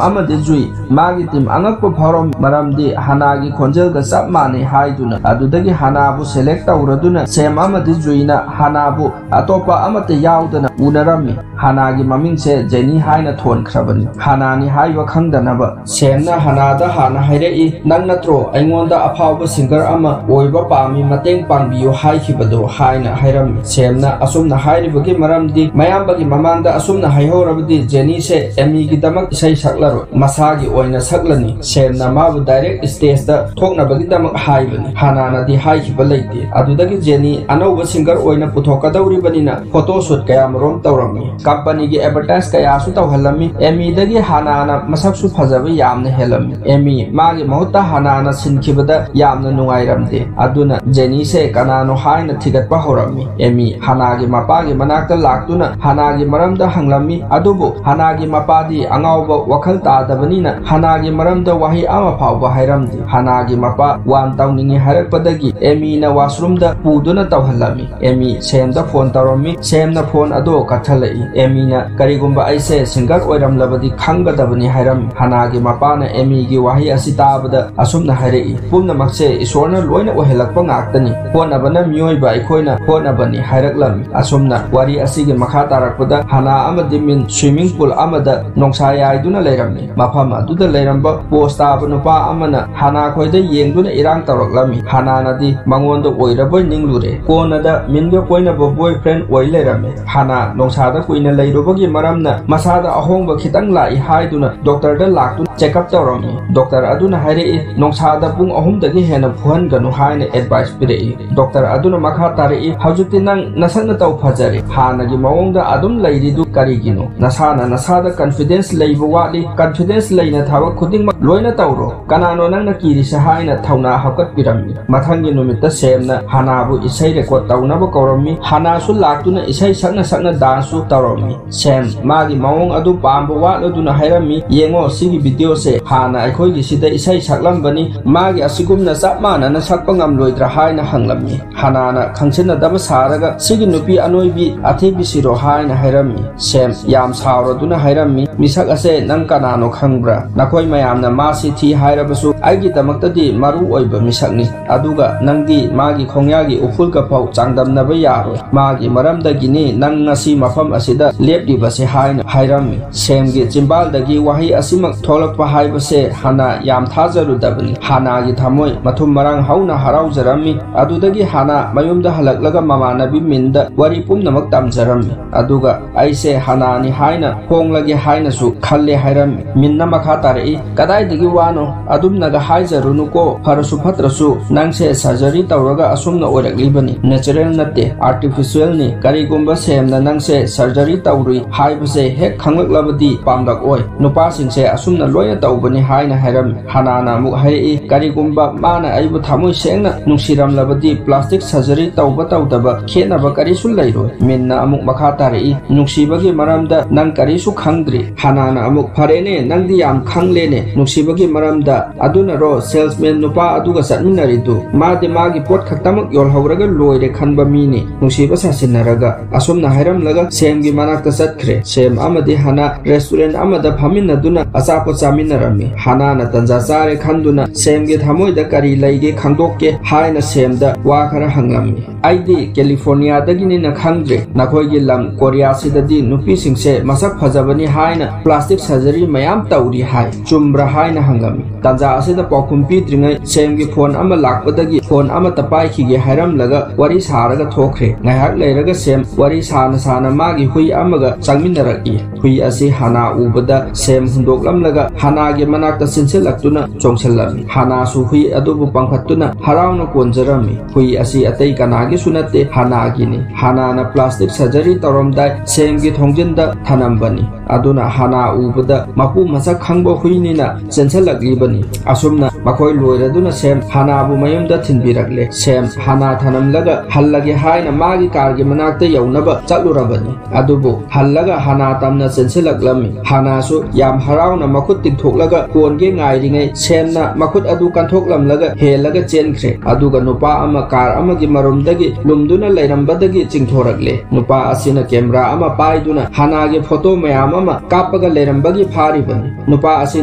ꯑꯃꯗꯤ ꯖꯨꯏ ꯃꯥꯒꯤ ꯇꯤꯝ ꯑꯉꯛꯄ ꯐꯥꯎꯔꯝꯃꯤ, ꯃꯔꯝꯗꯤ ꯍꯅꯥꯒꯤ ꯈꯣꯟꯖꯦꯜꯒ ꯆꯞ ꯃꯥꯟꯅꯩ ꯍꯥꯏꯗꯨꯅ꯫ ꯑꯗꯨꯗꯒꯤ ꯍꯅꯥꯕꯨ ꯁꯦꯂꯦꯛ ꯇꯧꯔꯗꯨꯅ ꯁꯦꯝ ꯑꯃꯗꯤ ꯖꯨꯏꯅ ꯍꯅꯥꯕꯨ ꯑꯇꯣꯞꯄ ꯑꯃꯠꯇ ꯌꯥꯎꯗꯅ ꯎꯅꯔꯝꯃꯤ꯫ ꯍꯅꯥꯒꯤ ꯃꯃꯤꯡꯁꯦ ꯖꯦꯅꯤ ꯍꯥꯏꯅ ꯊꯣꯟꯈ꯭ꯔꯕꯅꯤ, ꯍꯅꯥꯅꯤ ꯍꯥꯏꯕ ꯈꯪꯗꯅꯕ꯫ ꯁꯦꯝꯅ ꯍꯅꯥꯗ ꯍꯥꯟꯅ ꯍꯥꯏꯔꯛꯏ, "ꯅꯪ ꯅꯠꯇ꯭ꯔꯣ ꯑꯩꯉꯣꯟꯗ ꯑꯐꯥꯎꯕ ꯁꯤꯡꯒꯔ ꯑꯃ ꯑꯣꯏꯕ ꯄꯥꯝꯃꯤ, ꯃꯇꯦꯡ ꯄꯥꯡꯕꯤꯌꯨ ꯍꯥꯏꯈꯤꯕꯗꯣ?" ꯍꯥꯏꯅ ꯍꯥꯏꯔꯝꯃꯤ꯫ ꯁꯦꯝꯅ ꯑꯁꯨꯝꯅ ꯍꯥꯏꯔꯤꯕꯒꯤ ꯃꯔꯝꯗꯤ ꯃꯌꯥꯝꯕꯒꯤ ꯃꯃꯥꯡꯗ ꯑꯁꯨꯝꯅ ꯍꯥꯏꯍꯧꯔꯕꯗꯤ ꯖꯦꯅꯤꯁꯦ ꯑꯦꯃꯤꯒꯤꯗꯃꯛ ꯏꯁꯩ ꯁꯛꯂꯔꯣꯏ, ꯃꯁꯥꯒꯤ ꯑꯣꯏꯅ ꯁꯛꯂꯅꯤ꯫ ꯁꯦꯝꯅ ꯃꯥꯕꯨ ꯗꯥꯏꯔꯦꯛ ꯁ꯭ꯇꯦꯖꯇ ꯊꯣꯛꯅꯕꯒꯤꯗꯃꯛ ꯍꯥꯏꯕꯅꯤ꯫ ꯍꯅꯥꯅꯗꯤ ꯍꯥꯏꯈꯤꯕ ꯂꯩꯇꯦ꯫ ꯑꯗꯨꯗꯒꯤ ꯖꯦꯅꯤ ꯑꯅꯧꯕ ꯁꯤꯡꯒꯔ ꯑꯣꯏꯅ ꯄꯨꯊꯣꯛꯀꯗꯧꯔꯤꯕꯅꯤꯅ ꯐꯣꯇꯣ ꯁꯨꯠ ꯀꯌꯥꯃꯔꯣꯝ ꯇꯧꯔꯝꯃꯤ꯫ ꯀꯝꯄꯅꯤꯒꯤ ꯑꯦꯗꯚꯔꯇꯥꯏꯁ ꯀꯌꯥꯁꯨ ꯇꯧꯍꯜꯂꯝꯃꯤ꯫ ꯑꯦꯃꯤꯗꯒꯤ ꯍꯅꯥꯅ ꯃꯁꯛꯁꯨ ꯐꯖꯕ ꯌꯥꯝꯅ ꯍꯦꯜꯂꯝꯃꯤ꯫ ꯑꯦꯃꯤ ꯃꯥꯒꯤ ꯃꯍꯨꯠꯇ ꯍꯅꯥꯅ ꯁꯤꯟꯈꯤꯕꯗ ꯌꯥꯝꯅ ꯅꯨꯡꯉꯥꯏꯔꯝꯗꯦ꯫ ꯑꯗꯨꯅ ꯖꯦꯅꯤꯁꯦ ꯀꯅꯥꯅꯣ ꯍꯥꯏꯅ ꯊꯤꯒꯠꯄ ꯍꯧꯔꯝꯃꯤ꯫ ꯑꯦꯃꯤ ꯍꯅꯥꯒꯤ ꯃꯄꯥꯒꯤ ꯃꯅꯥꯛꯇ ꯂꯥꯛꯇꯨꯅ ꯍꯅꯥꯒꯤ ꯃꯔꯝꯗ ꯍꯪꯂꯝꯃꯤ꯫ ꯑꯗꯨꯕꯨ ꯍꯅꯥꯒꯤ ꯃꯄꯥꯗꯤ ꯑꯉꯥꯎꯕ ꯋꯥꯈꯜ ꯇꯥꯗꯕꯅꯤꯅ ꯍꯅꯥꯒꯤ ꯃꯔꯝꯗ ꯋꯥꯍꯩ ꯑꯃ ꯐꯥꯎꯕ ꯍꯥꯏꯔꯝꯗꯦ꯫ ꯍꯅꯥꯒꯤ ꯃꯄꯥ ꯋꯥꯟ ꯇꯧꯅꯤꯡꯉꯤ ꯍꯥꯏꯔꯛꯄꯗꯒꯤ ꯑꯦꯃꯤꯅ ꯋꯥꯁꯔꯨꯝꯗ ꯄꯨꯗꯨꯅ ꯇꯧꯍꯜꯂꯝꯃꯤ꯫ ꯑꯦꯃꯤ ꯁꯦꯝꯗ ꯐꯣꯟ ꯇꯧꯔꯝꯃꯤ꯫ ꯁꯦꯝꯅ ꯐꯣꯟ ꯑꯗꯣ ꯀꯛꯊꯠꯂꯛꯏ꯫ ꯑꯦꯃꯤꯅ, "ꯀꯔꯤꯒꯨꯝꯕ ꯑꯩꯁꯦ ꯁꯤꯡꯒꯔ ꯑꯣꯏꯔꯝꯂꯕꯗꯤ ꯈꯪꯒꯗꯕꯅꯤ" ꯍꯥꯏꯔꯝꯃꯤ꯫ ꯍꯥꯅꯥꯒꯤ ꯃꯄꯥꯅ ꯑꯦꯃꯤꯒꯤ ꯋꯥꯍꯩ ꯑꯁꯤ ꯇꯥꯕꯗ ꯑꯁꯨꯝꯅ ꯍꯥꯏꯔꯛꯏ, "ꯄꯨꯝꯅꯃꯛꯁꯦ ꯏꯁꯣꯔꯅ ꯂꯣꯏꯅ ꯑꯣꯏꯍꯜꯂꯛꯄ ꯉꯥꯛꯇꯅꯤ꯫ ꯍꯣꯠꯅꯕꯅ ꯃꯤꯑꯣꯏꯕ ꯑꯩꯈꯣꯏꯅ ꯍꯣꯠꯅꯕꯅꯤ" ꯍꯥꯏꯔꯛꯂꯝꯃꯤ꯫ ꯑꯁꯨꯝꯅ ꯋꯥꯔꯤ ꯑꯁꯤꯒꯤ ꯃꯈꯥ ꯇꯥꯔꯛꯄꯗ ꯍꯥꯅꯥ ꯑꯃꯗꯤ ꯃꯤꯟ swimming pool ꯑꯃꯗ ꯅꯣꯡꯁꯥ ꯌꯥꯏꯗꯨꯅ ꯂꯩꯔꯝꯃꯤ꯫ ꯃꯐꯝ ꯑꯗꯨꯗ ꯂꯩꯔꯝꯕ ꯄꯣꯁ ꯇꯥꯕ ꯅꯨꯄꯥ ꯑꯃꯅ ꯍꯥꯅꯥ ꯈꯣꯏꯗ ꯌꯦꯡꯗꯨꯅ ꯏꯔꯥꯡ ꯇꯧꯔꯛꯂꯝꯃꯤ꯫ ꯍꯥꯅꯥꯅꯗꯤ ꯃꯉꯣꯟꯗ ꯑꯣꯏꯔꯕꯣꯏ ꯅꯤꯡꯂꯨꯔꯦ꯫ ꯀꯣꯟꯅꯗ ꯃꯤꯟꯒ ꯀꯣꯏꯅꯕ boyfriend ꯑꯣꯏ ꯂꯩꯔꯝꯃꯤ꯫ ꯍꯥꯅꯥ ꯅꯣꯡꯁꯥꯗ ꯀꯨꯏꯅ ꯂꯩꯔꯨꯕꯒꯤ ꯃꯔꯝꯅ ꯃꯁꯥꯗ ꯑꯍꯣꯡꯕ ꯈꯤꯇꯪ ꯂꯥꯛꯏ ꯍꯥꯏꯗꯨꯅ ꯗꯣꯛꯇꯔꯗ ꯂꯥꯛꯇꯨꯅ check up ꯇꯧꯔꯝꯃꯤ꯫ ꯗꯣꯛꯇꯔ ꯑꯗꯨꯅ ꯍꯥꯏꯔꯛꯏ, "ꯅꯣꯡꯁꯥꯗ ꯄꯨꯡ ꯑꯍꯨꯝꯗꯒꯤ ꯍꯦꯟꯅ ꯐꯨꯍꯟꯒꯅꯨ" ꯍꯥꯏꯅ advice ꯄꯤꯔꯛꯏ꯫ ꯗꯣꯛꯇꯔ ꯑꯗꯨꯅ ꯃꯈꯥ ꯇꯥꯔꯛꯏ, "ꯍꯧꯖꯤꯛꯇꯤ ꯅꯪ ꯅꯁꯛ ꯅꯇꯧ ꯐꯖꯔꯦ꯫ ꯍꯥꯟꯅꯒꯤ ꯃꯑꯣꯡꯗ ꯑꯗꯨꯝ ꯂꯩꯔꯤꯗꯨ ꯀꯔꯤꯒꯤꯅꯣ? ꯅꯁꯥꯅ ꯅꯁꯥꯗ confidence ꯂꯩꯕ ꯋꯥꯠꯂꯤ꯫ Confidence ꯂꯩꯅ ꯊꯕꯛ ꯈꯨꯗꯤꯡꯃꯛ ꯂꯣꯏꯅ ꯇꯧꯔꯣ꯫ ꯀꯅꯥꯅꯣ ꯅꯪꯅ ꯀꯤꯔꯤꯁꯦ?" ꯍꯥꯏꯅ ꯊꯧꯅꯥ ꯍꯥꯞꯀꯠꯄꯤꯔꯝꯃꯤ꯫ ꯃꯊꯪꯒꯤ ꯅꯨꯃꯤꯠꯇ ꯁꯦꯝꯅ ꯍꯥꯅꯥꯕꯨ ꯏꯁꯩ record ꯇꯧꯅꯕ ꯀꯧꯔꯝꯃꯤ꯫ ꯍꯥꯅꯥꯁꯨ ꯂꯥꯛꯇꯨꯅ ꯏꯁꯩ ꯁꯛꯅ ꯁꯛꯅ danceꯁꯨ ꯇꯧꯔꯝꯃꯤ꯫ ꯁꯦꯝ ꯃꯥꯒꯤ ꯃꯑꯣꯡ ꯑꯗꯨ ꯄꯥꯝꯕ ꯋꯥꯠꯂꯗꯨꯅ ꯍꯥꯏꯔꯝꯃꯤ, "ꯌꯦꯡꯉꯣ, ꯁꯤꯒꯤ videoꯁꯦ ꯍꯥꯟꯅ ꯑꯩꯈꯣꯏꯒꯤꯁꯤꯗ ꯏꯁꯩ ꯁꯛꯂꯝꯕꯅꯤ, ꯃꯥꯒꯤ ꯑꯁꯤꯒꯨꯝꯅ ꯆꯞ ꯃꯥꯟꯅꯅ ꯁꯛꯄ ꯉꯝꯂꯣꯏꯗ꯭ꯔꯥ?" ꯍꯥꯏꯅ ꯍꯪꯂꯝꯃꯤ꯫ ꯍꯥꯅꯥꯅ ꯈꯪꯁꯤꯟꯅꯗꯕ ꯁꯥꯔꯒ, "ꯁꯤꯒꯤ ꯅꯨꯄꯤ ꯑꯅꯣꯏꯕꯤ ꯑꯊꯤꯕꯤꯁꯤꯔꯣ?" ꯍꯥꯏꯅ ꯍꯥꯏꯔꯝꯃꯤ꯫ ꯁꯦꯝ ꯌꯥꯝ ꯁꯥꯎꯔꯗꯨꯅ ꯍꯥꯏꯔꯝꯃꯤ, "ꯃꯤꯁꯛ ꯑꯁꯦ ꯅꯪ ꯀꯅꯥꯅꯣ ꯈꯪꯕ꯭ꯔꯥ? ꯅꯈꯣꯏ ꯃꯌꯥꯝꯅ ꯃꯥꯁꯤ ꯊꯤ ꯍꯥꯏꯔꯕꯁꯨ ꯑꯩꯒꯤꯗꯃꯛꯇꯗꯤ ꯃꯔꯨ ꯑꯣꯏꯕ ꯃꯤꯁꯛꯅꯤ꯫ ꯑꯗꯨꯒ ꯅꯪꯗꯤ ꯃꯥꯒꯤ ꯈꯣꯡꯌꯥꯒꯤ ꯎꯐꯨꯜꯒ ꯐꯥꯎ ꯆꯥꯡꯗꯝꯅꯕ ꯌꯥꯔꯣꯏ꯫ ꯃꯥꯒꯤ ꯃꯔꯝꯗꯒꯤꯅꯤ ꯅꯪ ꯉꯁꯤ ꯃꯐꯝ ꯑꯁꯤꯗ ꯂꯦꯞꯂꯤꯕꯁꯦ" ꯍꯥꯏꯅ ꯍꯥꯏꯔꯝꯃꯤ꯫ ꯁꯦꯝꯒꯤ ꯆꯤꯝꯕꯥꯜꯗꯒꯤ ꯋꯥꯍꯩ ꯑꯁꯤꯃꯛ ꯊꯣꯛꯂꯛꯄ ꯍꯥꯏꯕꯁꯦ ꯍꯥꯅꯥ ꯌꯥꯝ ꯊꯥꯖꯔꯨꯗꯕꯅꯤ꯫ ꯍꯥꯅꯥꯒꯤ ꯊꯃꯣꯏ ꯃꯊꯨꯝ ꯃꯔꯥꯡ ꯍꯧꯅ ꯍꯔꯥꯎꯖꯔꯝꯃꯤ꯫ ꯑꯗꯨꯗꯒꯤ ꯍꯥꯅꯥ ꯃꯌꯨꯝꯗ ꯍꯜꯂꯛꯂꯒ ꯃꯃꯥꯟꯅꯕꯤ ꯃꯤꯟꯗ ꯋꯥꯔꯤ ꯄꯨꯝꯅꯃꯛ ꯇꯝꯖꯔꯝꯃꯤ꯫ ꯑꯗꯨꯒ "ꯑꯩꯁꯦ ꯍꯥꯅꯥꯅꯤ ꯍꯥꯏꯅ ꯍꯣꯡꯂꯒꯦ ꯍꯥꯏꯅꯁꯨ ꯈꯜꯂꯦ" ꯍꯥꯏꯔꯝꯃꯤ꯫ ꯃꯤꯟꯅ ꯃꯈꯥ ꯇꯥꯔꯛꯏ, "ꯀꯗꯥꯏꯗꯒꯤ ꯋꯥꯅꯣ? ꯑꯗꯨꯝꯅꯒ ꯍꯥꯏꯖꯔꯨꯅꯨꯀꯣ꯫ ꯐꯔꯁꯨ ꯐꯠꯇ꯭ꯔꯁꯨ ꯅꯪꯁꯦ surgery ꯇꯧꯔꯒ ꯑꯁꯨꯝꯅ ꯑꯣꯏꯔꯛꯂꯤꯕꯅꯤ꯫ Natural ꯅꯠꯇꯦ, artificialꯅꯤ꯫ ꯀꯔꯤꯒꯨꯝꯕ ꯁꯦꯝꯅ ꯅꯪꯁꯦ surgery ꯇꯧꯔꯨꯏ ꯍꯥꯏꯕꯁꯦ ꯍꯦꯛ ꯈꯪꯂꯛꯂꯕꯗꯤ ꯄꯥꯝꯂꯛꯑꯣꯏ꯫ ꯅꯨꯄꯥꯁꯤꯡꯁꯦ ꯑꯁꯨꯝꯅ ꯂꯣꯏꯅ ꯇꯧꯕꯅꯤ" ꯍꯥꯏꯅ ꯍꯥꯏꯔꯝꯃꯤ꯫ ꯍꯥꯅꯥꯅ ꯑꯃꯨꯛ ꯍꯥꯏꯔꯛꯏ, "ꯀꯔꯤꯒꯨꯝꯕ ꯃꯥꯅ ꯑꯩꯕꯨ ꯊꯃꯣꯏ ꯁꯦꯡꯅ ꯅꯨꯡꯁꯤꯔꯝꯂꯕꯗꯤ plastic surgery ꯇꯧꯕ ꯇꯧꯗꯕ ꯈꯦꯠꯅꯕ ꯀꯔꯤꯁꯨ ꯂꯩꯔꯣꯏ꯫" ꯃꯤꯟꯅ ꯑꯃꯨꯛ ꯃꯈꯥ ꯇꯥꯔꯛꯏ, "ꯅꯨꯡꯁꯤꯕꯒꯤ ꯃꯔꯝꯗ ꯅꯪ ꯀꯔꯤꯁꯨ ꯈꯪꯗ꯭ꯔꯤ꯫" ꯍꯥꯅꯥꯅ ꯑꯃꯨꯛ, "ꯐꯔꯦꯅꯦ, ꯅꯪꯗꯤ ꯌꯥꯝ ꯈꯪꯂꯦꯅꯦ ꯅꯨꯡꯁꯤꯕꯒꯤ ꯃꯔꯝꯗ꯫ ꯑꯗꯨꯅꯔꯣ salesman ꯅꯨꯄꯥ ꯑꯗꯨꯒ ꯆꯠꯃꯤꯟꯅꯔꯤꯗꯨ? ꯃꯥꯗꯤ ꯃꯥꯒꯤ ꯄꯣꯠ ꯈꯛꯇꯃꯛ ꯌꯣꯜꯍꯧꯔꯒ ꯂꯣꯏꯔꯦ ꯈꯟꯕ ꯃꯤꯅꯤ, ꯅꯨꯡꯁꯤꯕ ꯁꯥꯁꯤꯟꯅꯔꯒ꯫" ꯑꯁꯨꯝꯅ ꯍꯥꯏꯔꯝꯂꯒ ꯁꯦꯝꯒꯤ ꯃꯅꯥꯛꯇ ꯆꯠꯈ꯭ꯔꯦ꯫ ꯁꯦꯝ ꯑꯃꯗꯤ ꯍꯥꯅꯥ ꯔꯦꯁꯇꯨꯔꯦꯟ ꯑꯃꯗ ꯐꯝꯃꯤꯟꯅꯗꯨꯅ ꯑꯆꯥꯄꯣꯠ ꯆꯥꯃꯤꯟꯅꯔꯝꯃꯤ꯫ ꯍꯥꯅꯥꯅ ꯇꯟꯖꯥ ꯆꯥꯔꯦ ꯈꯟꯗꯨꯅ ꯁꯦꯝꯒꯤ ꯊꯃꯣꯏꯗ ꯀꯔꯤ ꯂꯩꯒꯦ ꯈꯪꯗꯣꯛꯀꯦ ꯍꯥꯏꯅ ꯁꯦꯝꯗ ꯋꯥ ꯈꯔ ꯍꯪꯂꯝꯃꯤ꯫ "ꯑꯩꯗꯤ ꯀꯦꯂꯤꯐꯣꯔꯅꯤꯌꯥꯗꯒꯤꯅꯤꯅ ꯈꯪꯗ꯭ꯔꯦ꯫ ꯅꯈꯣꯏꯒꯤ ꯂꯝ ꯀꯣꯔꯤꯌꯥꯁꯤꯗꯗꯤ ꯅꯨꯄꯤꯁꯤꯡꯁꯦ ꯃꯁꯛ ꯐꯖꯕꯅꯤ ꯍꯥꯏꯅ ꯄ꯭ꯂꯥꯁꯇꯤꯛ ꯁꯔꯖꯔꯤ ꯃꯌꯥꯝ ꯇꯧꯔꯤ ꯍꯥꯏ꯫ ꯆꯨꯝꯕ꯭ꯔꯥ?" ꯍꯥꯏꯅ ꯍꯪꯂꯝꯃꯤ꯫ ꯇꯥꯟꯖꯥ ꯑꯁꯤꯗ ꯄꯥꯎꯈꯨꯝ ꯄꯤꯗ꯭ꯔꯤꯉꯩ ꯁꯦꯝꯒꯤ ꯐꯣꯟ ꯑꯃ ꯂꯥꯛꯄꯗꯒꯤ ꯐꯣꯟ ꯑꯃꯇ ꯄꯥꯏꯈꯤꯒꯦ ꯍꯥꯏꯔꯝꯂꯒ ꯋꯥꯔꯤ ꯁꯥꯔꯒ ꯊꯣꯛꯈ꯭ꯔꯦ꯫ ꯉꯥꯏꯍꯥꯛ ꯂꯩꯔꯒ ꯁꯦꯝ ꯋꯥꯔꯤ ꯁꯥꯅ ꯁꯥꯅ ꯃꯥꯒꯤ ꯍꯨꯏ ꯑꯃꯒ ꯆꯪꯃꯤꯟꯅꯔꯛꯏ꯫ ꯍꯨꯏ ꯑꯁꯤ ꯍꯥꯅꯥ ꯎꯕꯗ ꯁꯦꯝ ꯍꯨꯟꯗꯣꯛꯂꯝꯂꯒ ꯍꯥꯅꯥꯒꯤ ꯃꯅꯥꯛꯇ ꯆꯦꯟꯁꯤꯜꯂꯛꯇꯨꯅ ꯆꯣꯡꯁꯤꯜꯂꯝꯃꯤ꯫ ꯍꯥꯅꯥꯁꯨ ꯍꯨꯏ ꯑꯗꯨꯕꯨ ꯄꯥꯡꯈꯠꯇꯨꯅ ꯍꯔꯥꯎꯅ ꯀꯣꯟꯖꯔꯝꯃꯤ꯫ ꯍꯨꯏ ꯑꯁꯤ ꯑꯇꯩ ꯀꯅꯥꯒꯤꯁꯨ ꯅꯠꯇꯦ, ꯍꯥꯅꯥꯒꯤꯅꯤ꯫ ꯍꯥꯅꯥꯅ ꯄ꯭ꯂꯥꯁꯇꯤꯛ ꯁꯔꯖꯔꯤ ꯇꯧꯔꯝꯗꯥꯏ ꯁꯦꯝꯒꯤ ꯊꯣꯡꯖꯤꯟꯗ ꯊꯅꯝꯕꯅꯤ꯫ ꯑꯗꯨꯅ ꯍꯥꯅꯥ ꯎꯕꯗ ꯃꯄꯨ ꯃꯁꯛ ꯈꯪꯕ ꯍꯨꯏꯅꯤꯅ ꯆꯦꯟꯁꯤꯜꯂꯛꯂꯤꯕꯅꯤ꯫ ꯑꯁꯨꯝꯅ ꯃꯈꯣꯏ ꯂꯣꯏꯔꯗꯨꯅ ꯁꯦꯝ ꯍꯥꯅꯥꯕꯨ ꯃꯌꯨꯝꯗ ꯊꯤꯟꯕꯤꯔꯛꯂꯦ꯫ ꯁꯦꯝ ꯍꯥꯅꯥ ꯊꯅꯝꯂꯒ ꯍꯜꯂꯒꯦ ꯍꯥꯏꯅ ꯃꯥꯒꯤ ꯀꯥꯔꯒꯤ ꯃꯅꯥꯛꯇ ꯌꯧꯅꯕ ꯆꯠꯂꯨꯔꯕꯅꯤ꯫ ꯑꯗꯨꯕꯨ ꯍꯜꯂꯒ ꯍꯥꯅꯥ ꯇꯝꯅ ꯆꯦꯟꯁꯤꯜꯂꯛꯂꯝꯃꯤ꯫ ꯍꯥꯅꯥꯁꯨ ꯌꯥꯝ ꯍꯔꯥꯎꯅ ꯃꯈꯨꯠ ꯇꯤꯡꯊꯣꯛꯂꯒ ꯀꯣꯟꯒꯦ ꯉꯥꯏꯔꯤꯉꯩ ꯁꯦꯝꯅ ꯃꯈꯨꯠ ꯑꯗꯨ ꯀꯟꯊꯣꯛꯂꯝꯂꯒ ꯍꯦꯜꯂꯒ ꯆꯦꯟꯈ꯭ꯔꯦ꯫ ꯑꯗꯨꯒ ꯅꯨꯄꯥ ꯑꯃ ꯀꯥꯔ ꯑꯃꯒꯤ ꯃꯔꯨꯝꯗꯒꯤ ꯂꯨꯝꯗꯨꯅ ꯂꯩꯔꯝꯕꯗꯒꯤ ꯆꯤꯡꯊꯣꯔꯛꯂꯦ꯫ ꯅꯨꯄꯥ ꯑꯁꯤꯅ ꯀꯦꯃꯦꯔꯥ ꯑꯃ ꯄꯥꯏꯗꯨꯅ ꯍꯥꯅꯥꯒꯤ ꯐꯣꯇꯣ ꯃꯌꯥꯝ ꯑꯃ ꯀꯥꯞꯄꯒ ꯂꯩꯔꯝꯕꯒꯤ ꯐꯥꯔꯤꯕꯅꯤ꯫ ꯅꯨꯄꯥ ꯑꯁꯤ